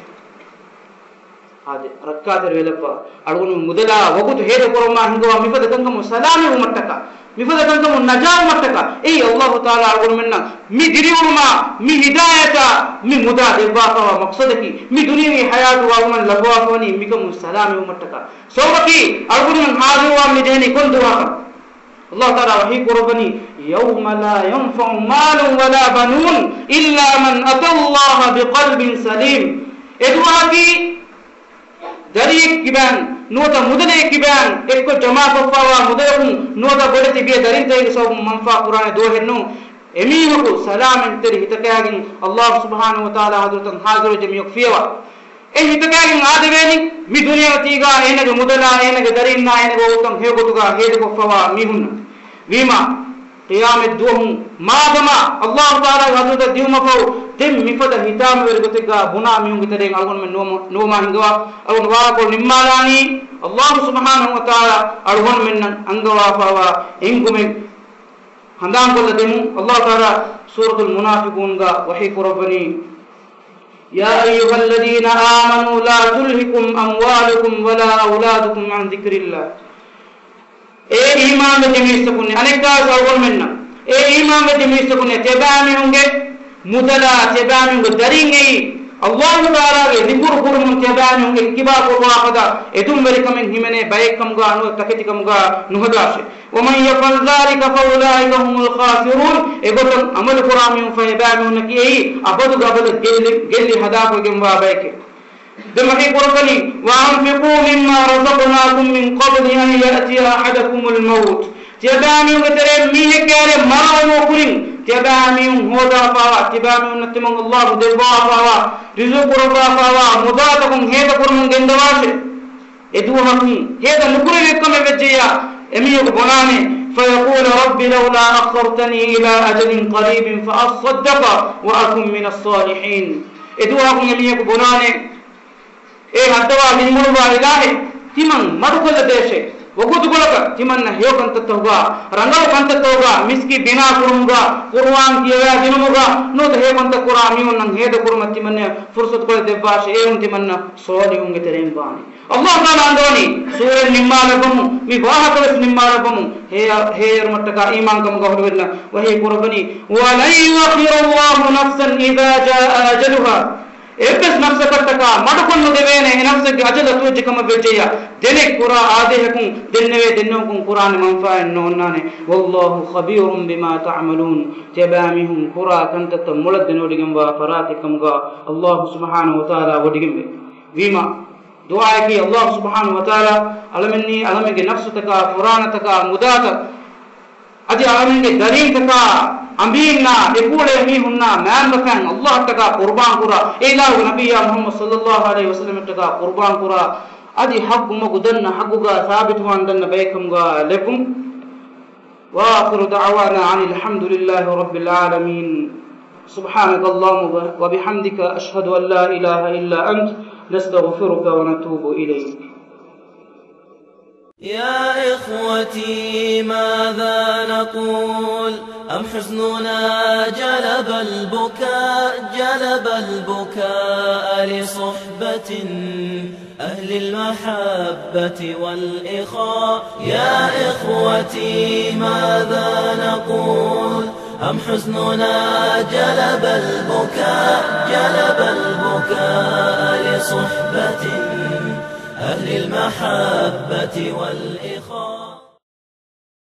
އާދެ، ރައްކާތެރި ވެލައްވާ، އަޅުގަނޑު މުދަލާ ވަގުތު ހޭދަކުރުމާ ހިނގަވާ މިފަދަ ކަންކަމުން ސަލާމަތްވުމަށްޓަކާ، މިފަދަ ކަންކަމުން ނަޖާވުމަށްޓަކާ، އެއީ އައްލާހު ތަޢާލާ އަޅުގަނޑުމެންނަށް މި ދިރިއުޅުމާ، މި ހިދާޔަތާ، މި މުދާ ދެއްވާފަވާ މަޤްޞަދަކީ، މި ދުނިޔަވީ ޙަޔާތު އަޅުގަނޑުމެން ލައްވަވާފަވަނީ މިކަމުން ސަލާމަތްވުމަށްޓަކާ. ސަބަބަކީ، އަޅުގަނޑުމެން ޙާޟިރުވާން މި ޖެހެނީ ކޮން ދުވަހަކަށް؟ އަﷲ ތަޢާލާ ވަޙީ ކުރައްވަނީ، يَوْمَ لَا يَنْفَعُ مَالٌ وَلَا بَنُونَ إِلَّا مَنْ أَتَى اللَّهَ بِقَلْبٍ سَلِيمٍ. އެދުވަހަކީ ދަރިއެއް ކިބައިން ނުވަތަ މުދަލެއް ކިބައިން އެއްކޮށް ޖަމާކޮށްފައިވާ މުދަލަކުން ނުވަތަ ބޮޑެތި ބިޔަ ދަރިންތަކެއްގެ ސަބަބުން މަންފާ ކުރާނެ ދުވަހެއް ނޫން. އެމީހަކު ސަލާމަތްތެރި ހިތަކާގެން އަﷲ ސުބްޙާނަހޫ ވަތަޢާލާ ޙަޟްރަތަށް ޙާޟިރުވެއްޖެ މިއޮތް ފިޔަވާ. އެ ހިތަކާގެން އާދެވޭނީ މި ދުނިޔެއަތީގަ އޭނަގެ މުދަލާ، އޭނަގެ ދަރީންނާ، އޭނަގެ ވަގުތުން ހެޔޮގޮތުގަ ހޭދަކޮށްފަވާ މީހުންނަށް. ވީމާ، ޤިޔާމަތް ދުވަހު މާދަމާ އަﷲ ތަޢާލާގެ ޙަޟްރަތަށް ދިއުމަށްފަހު ދެން މިފަދަ ހިތާމަވެރި ގޮތެއްގަ ބުނާ މީހުންގެ ތެރެއިން އަޅުގަނޑުމެން ނުވަމު-، ނުވަމާ ހިނގަވާ. އަޅުގަނޑު ވާހަކަކޮޅު ނިންމާލާނީ އަﷲ ސުބްޙާނަހޫ ވަތަޢާލާ އަޅުގަނޑުމެންނަށް އަންގަވާފައިވާ އެންގުމެއް ހަނދާންކޮށްލަ ދެމުން. އަﷲ ތަޢާލާ ސޫރަތުލް މުނާފިޤޫންގަ ވަޙީ ކުރައްވަނީ، يَا أَيُّهَا الَّذِينَ آمَنُوا لَا تُلْهِكُمْ أَمْوَالُكُمْ وَلَا أَوْلَادُكُمْ عَنْ ذِكْرِ اللَّهِ. އޭ އީމާންވެއްޖެ މީސްތަކުންނޭ، އަނެއްކާވެސް އަޅުގަނޑުމެންނަށް، އޭ އީމާންވެއްޖެ މީސްތަކުންނޭ، ތިޔަބައިމީހުންގެ މުދަލާ، ތިޔަބައިމީހުންގެ ދަރީން އެއީ އަﷲ ތަޢާލާގެ ޒިކުރު ކުރުމުން ތިޔަބައިމީހުން އެއްކިބާ ކުރުވާ ފަދަ އެދުންވެރިކަމެއް ހިމެނޭ ބައެއްކަމުގަ ނުވަތަ ތަކެތިކަމުގަ ނުހަދާށޭ. وَمَنْ يَفْعَلْ ذَلِكَ فَأُولَٰئِكَ هُمُ الْخَاسِرُونَ. އެގޮތަށް ޢަމަލު ކުރާ މީހުން ފަހެ ބައިމީހުންނަކީ އެއީ އަބަދުގެ އަބަދަށް ގެއްލި، ގެއްލި ހަދާފައިގެންވާ ބައެކޭ. ދެން ވަޙީ ކުރައްވަނީ، وَأَنْفِقُوا مِمَّا رَزَقْنَاكُمْ مِنْ قَبْلِ أَنْ يَأْتِيَ أَحَدَكُمُ الْمَوْتُ. ތިޔަބައިމީހުންގެ ތެރެއިން މީހެއްގެ އަރިއަށް މަރުވުމުގެ ކުރިން، ތިޔަބައިމީހުން ހޯދާފައިވާ، ތިޔަބައިމީހުންނަށް ތިމަން އަﷲ ދެއްވާފައިވާ، ރިޒުޤު ކުރައްވާފައިވާ މުދާތަކުން ހޭދަކުރުމުން ގެންދަވާށޭ. އެދުވަހަކުން ހޭދަ ނުކުރެވޭ ކަމެއް ވެއްޖެއްޔާ، އެމީހަކު ބުނާނެ، فَيَقُولَ رَبِّ لَوْلَا أَخَّرْتَنِي إِلَىٰ أَجَلٍ قَرِيبٍ فَأَصَّدَّقَ وَأَكُن مِّنَ الصَّالِحِينَ. އެދުވަހަކުން އެމީހަކު ބުނާނެ، އޭ ހައްދަވާ މިނިވަންވާ އިލާހޭ، ތިމަން މަޑުކޮށްލަދޭށޭ، ވަގުތުކޮޅަކަށް ތިމަންނަށް ހެޔޮ ކަންތައްތަކުގަ، ރަނގަޅު ކަންތައްތަކުގަ، މިސްކިތް ބިނާ ކުރުމުގަ، ޤުރުއާން ކިޔަވައިދިނުމުގަ، ނުވަތަ ހެޔޮ ކަންތައް ކުރާ މީހުންނަށް ހޭދަކުރުމަށް ތިމަންނަށް ފުރުޞަތުކޮޅެއް ދެއްވާށޭ، އޭރުން ތިމަންނަ ޞާލިޙުންގެ ތެރެއިން ވާނެ. އަﷲ ތަޢާލާ އަންގަވަނީ ސޫރަތް ނިންމާލައްވަމުން، މި ވާހަކަވެސް ނިންމާލައްވަމުން، ހޭ-، ހޭއިރުމަށްޓަކާ އީމާންކަމުގަ އަހުލުވެރިންނަށް ވަޙީ ކުރައްވަނީ، وَلَنْ يُؤَخِّرَ اللَّهُ نَفْسًا إِذَا جَاءَ أَجَلُهَا. އެއްވެސް ނަފްސަކަށްޓަކާ މަޑުކޮށްނުދެވޭނެ، އެ ނަފްސެއްގެ އަޖަލު އަތުވެއްޖެ ކަމަށް ވެއްޖެއްޔާ، ދެނެއް ކުރާ އާދޭހަކުން ދެންނެވޭ ދެންނެވުމަކުން ކުރާނެ މަންފާއެއް ނޯންނާނެ. وَاللَّهُ خَبِيرٌ بِمَا تَعْمَلُونَ. ތިޔަބައިމީހުން ކުރާ ކަންތައްތައް މޮޅަށް ދެނެވޮޑިގެންވާ ފަރާތެއް ކަމުގަ އަﷲ ސުބްޙާނަހޫ ވަތަޢާލާ ވޮޑިގެންވޭ. ވީމާ، ދުޢާއަކީ އަﷲ ސުބްޙާނަހޫ ވަތަޢާލާ އަޅަމެންނީ އަޅަމެންގެ ނަފްސުތަކާ، ފުރާނަތަކާ، މުދާތައް، އަދި އަޅަމެންގެ ދަރީންތަކާ، އަނބީންނާ، އެކޫޅޭ މީހުންނާ، މާންބަފައިން އަﷲއަށްޓަކާ ޤުރުބާންކުރާ، އެ އިލާހުގެ ނަބިއްޔާ މުޙައްމަދު ޞައްލަﷲ ޢަލައިހި ވަސައްލަމަށްޓަކާ ޤުރުބާންކުރާ، އަދި ޙައްޤު މަގު ދަންނަ، ޙައްޤުގަ ސާބިތުވާން ދަންނަ ބައެއްކަމުގަ ލެއްވުން. وآخر دعوانا أن الحمد لله رب العالمين. سبحانك اللهم وبحمدك، أشهد أن لا إله إلا أنت، نستغفرك ونتوب إليك. يا إخوتي، ماذا نقول؟ أم حزننا جلب البكاء، جلب البكاء لصحبة أهل المحبة والإخاء. يا إخوتي، ماذا نقول؟ أم حزننا جلب البكاء، جلب البكاء لصحبة أهل المحبة والإخاء.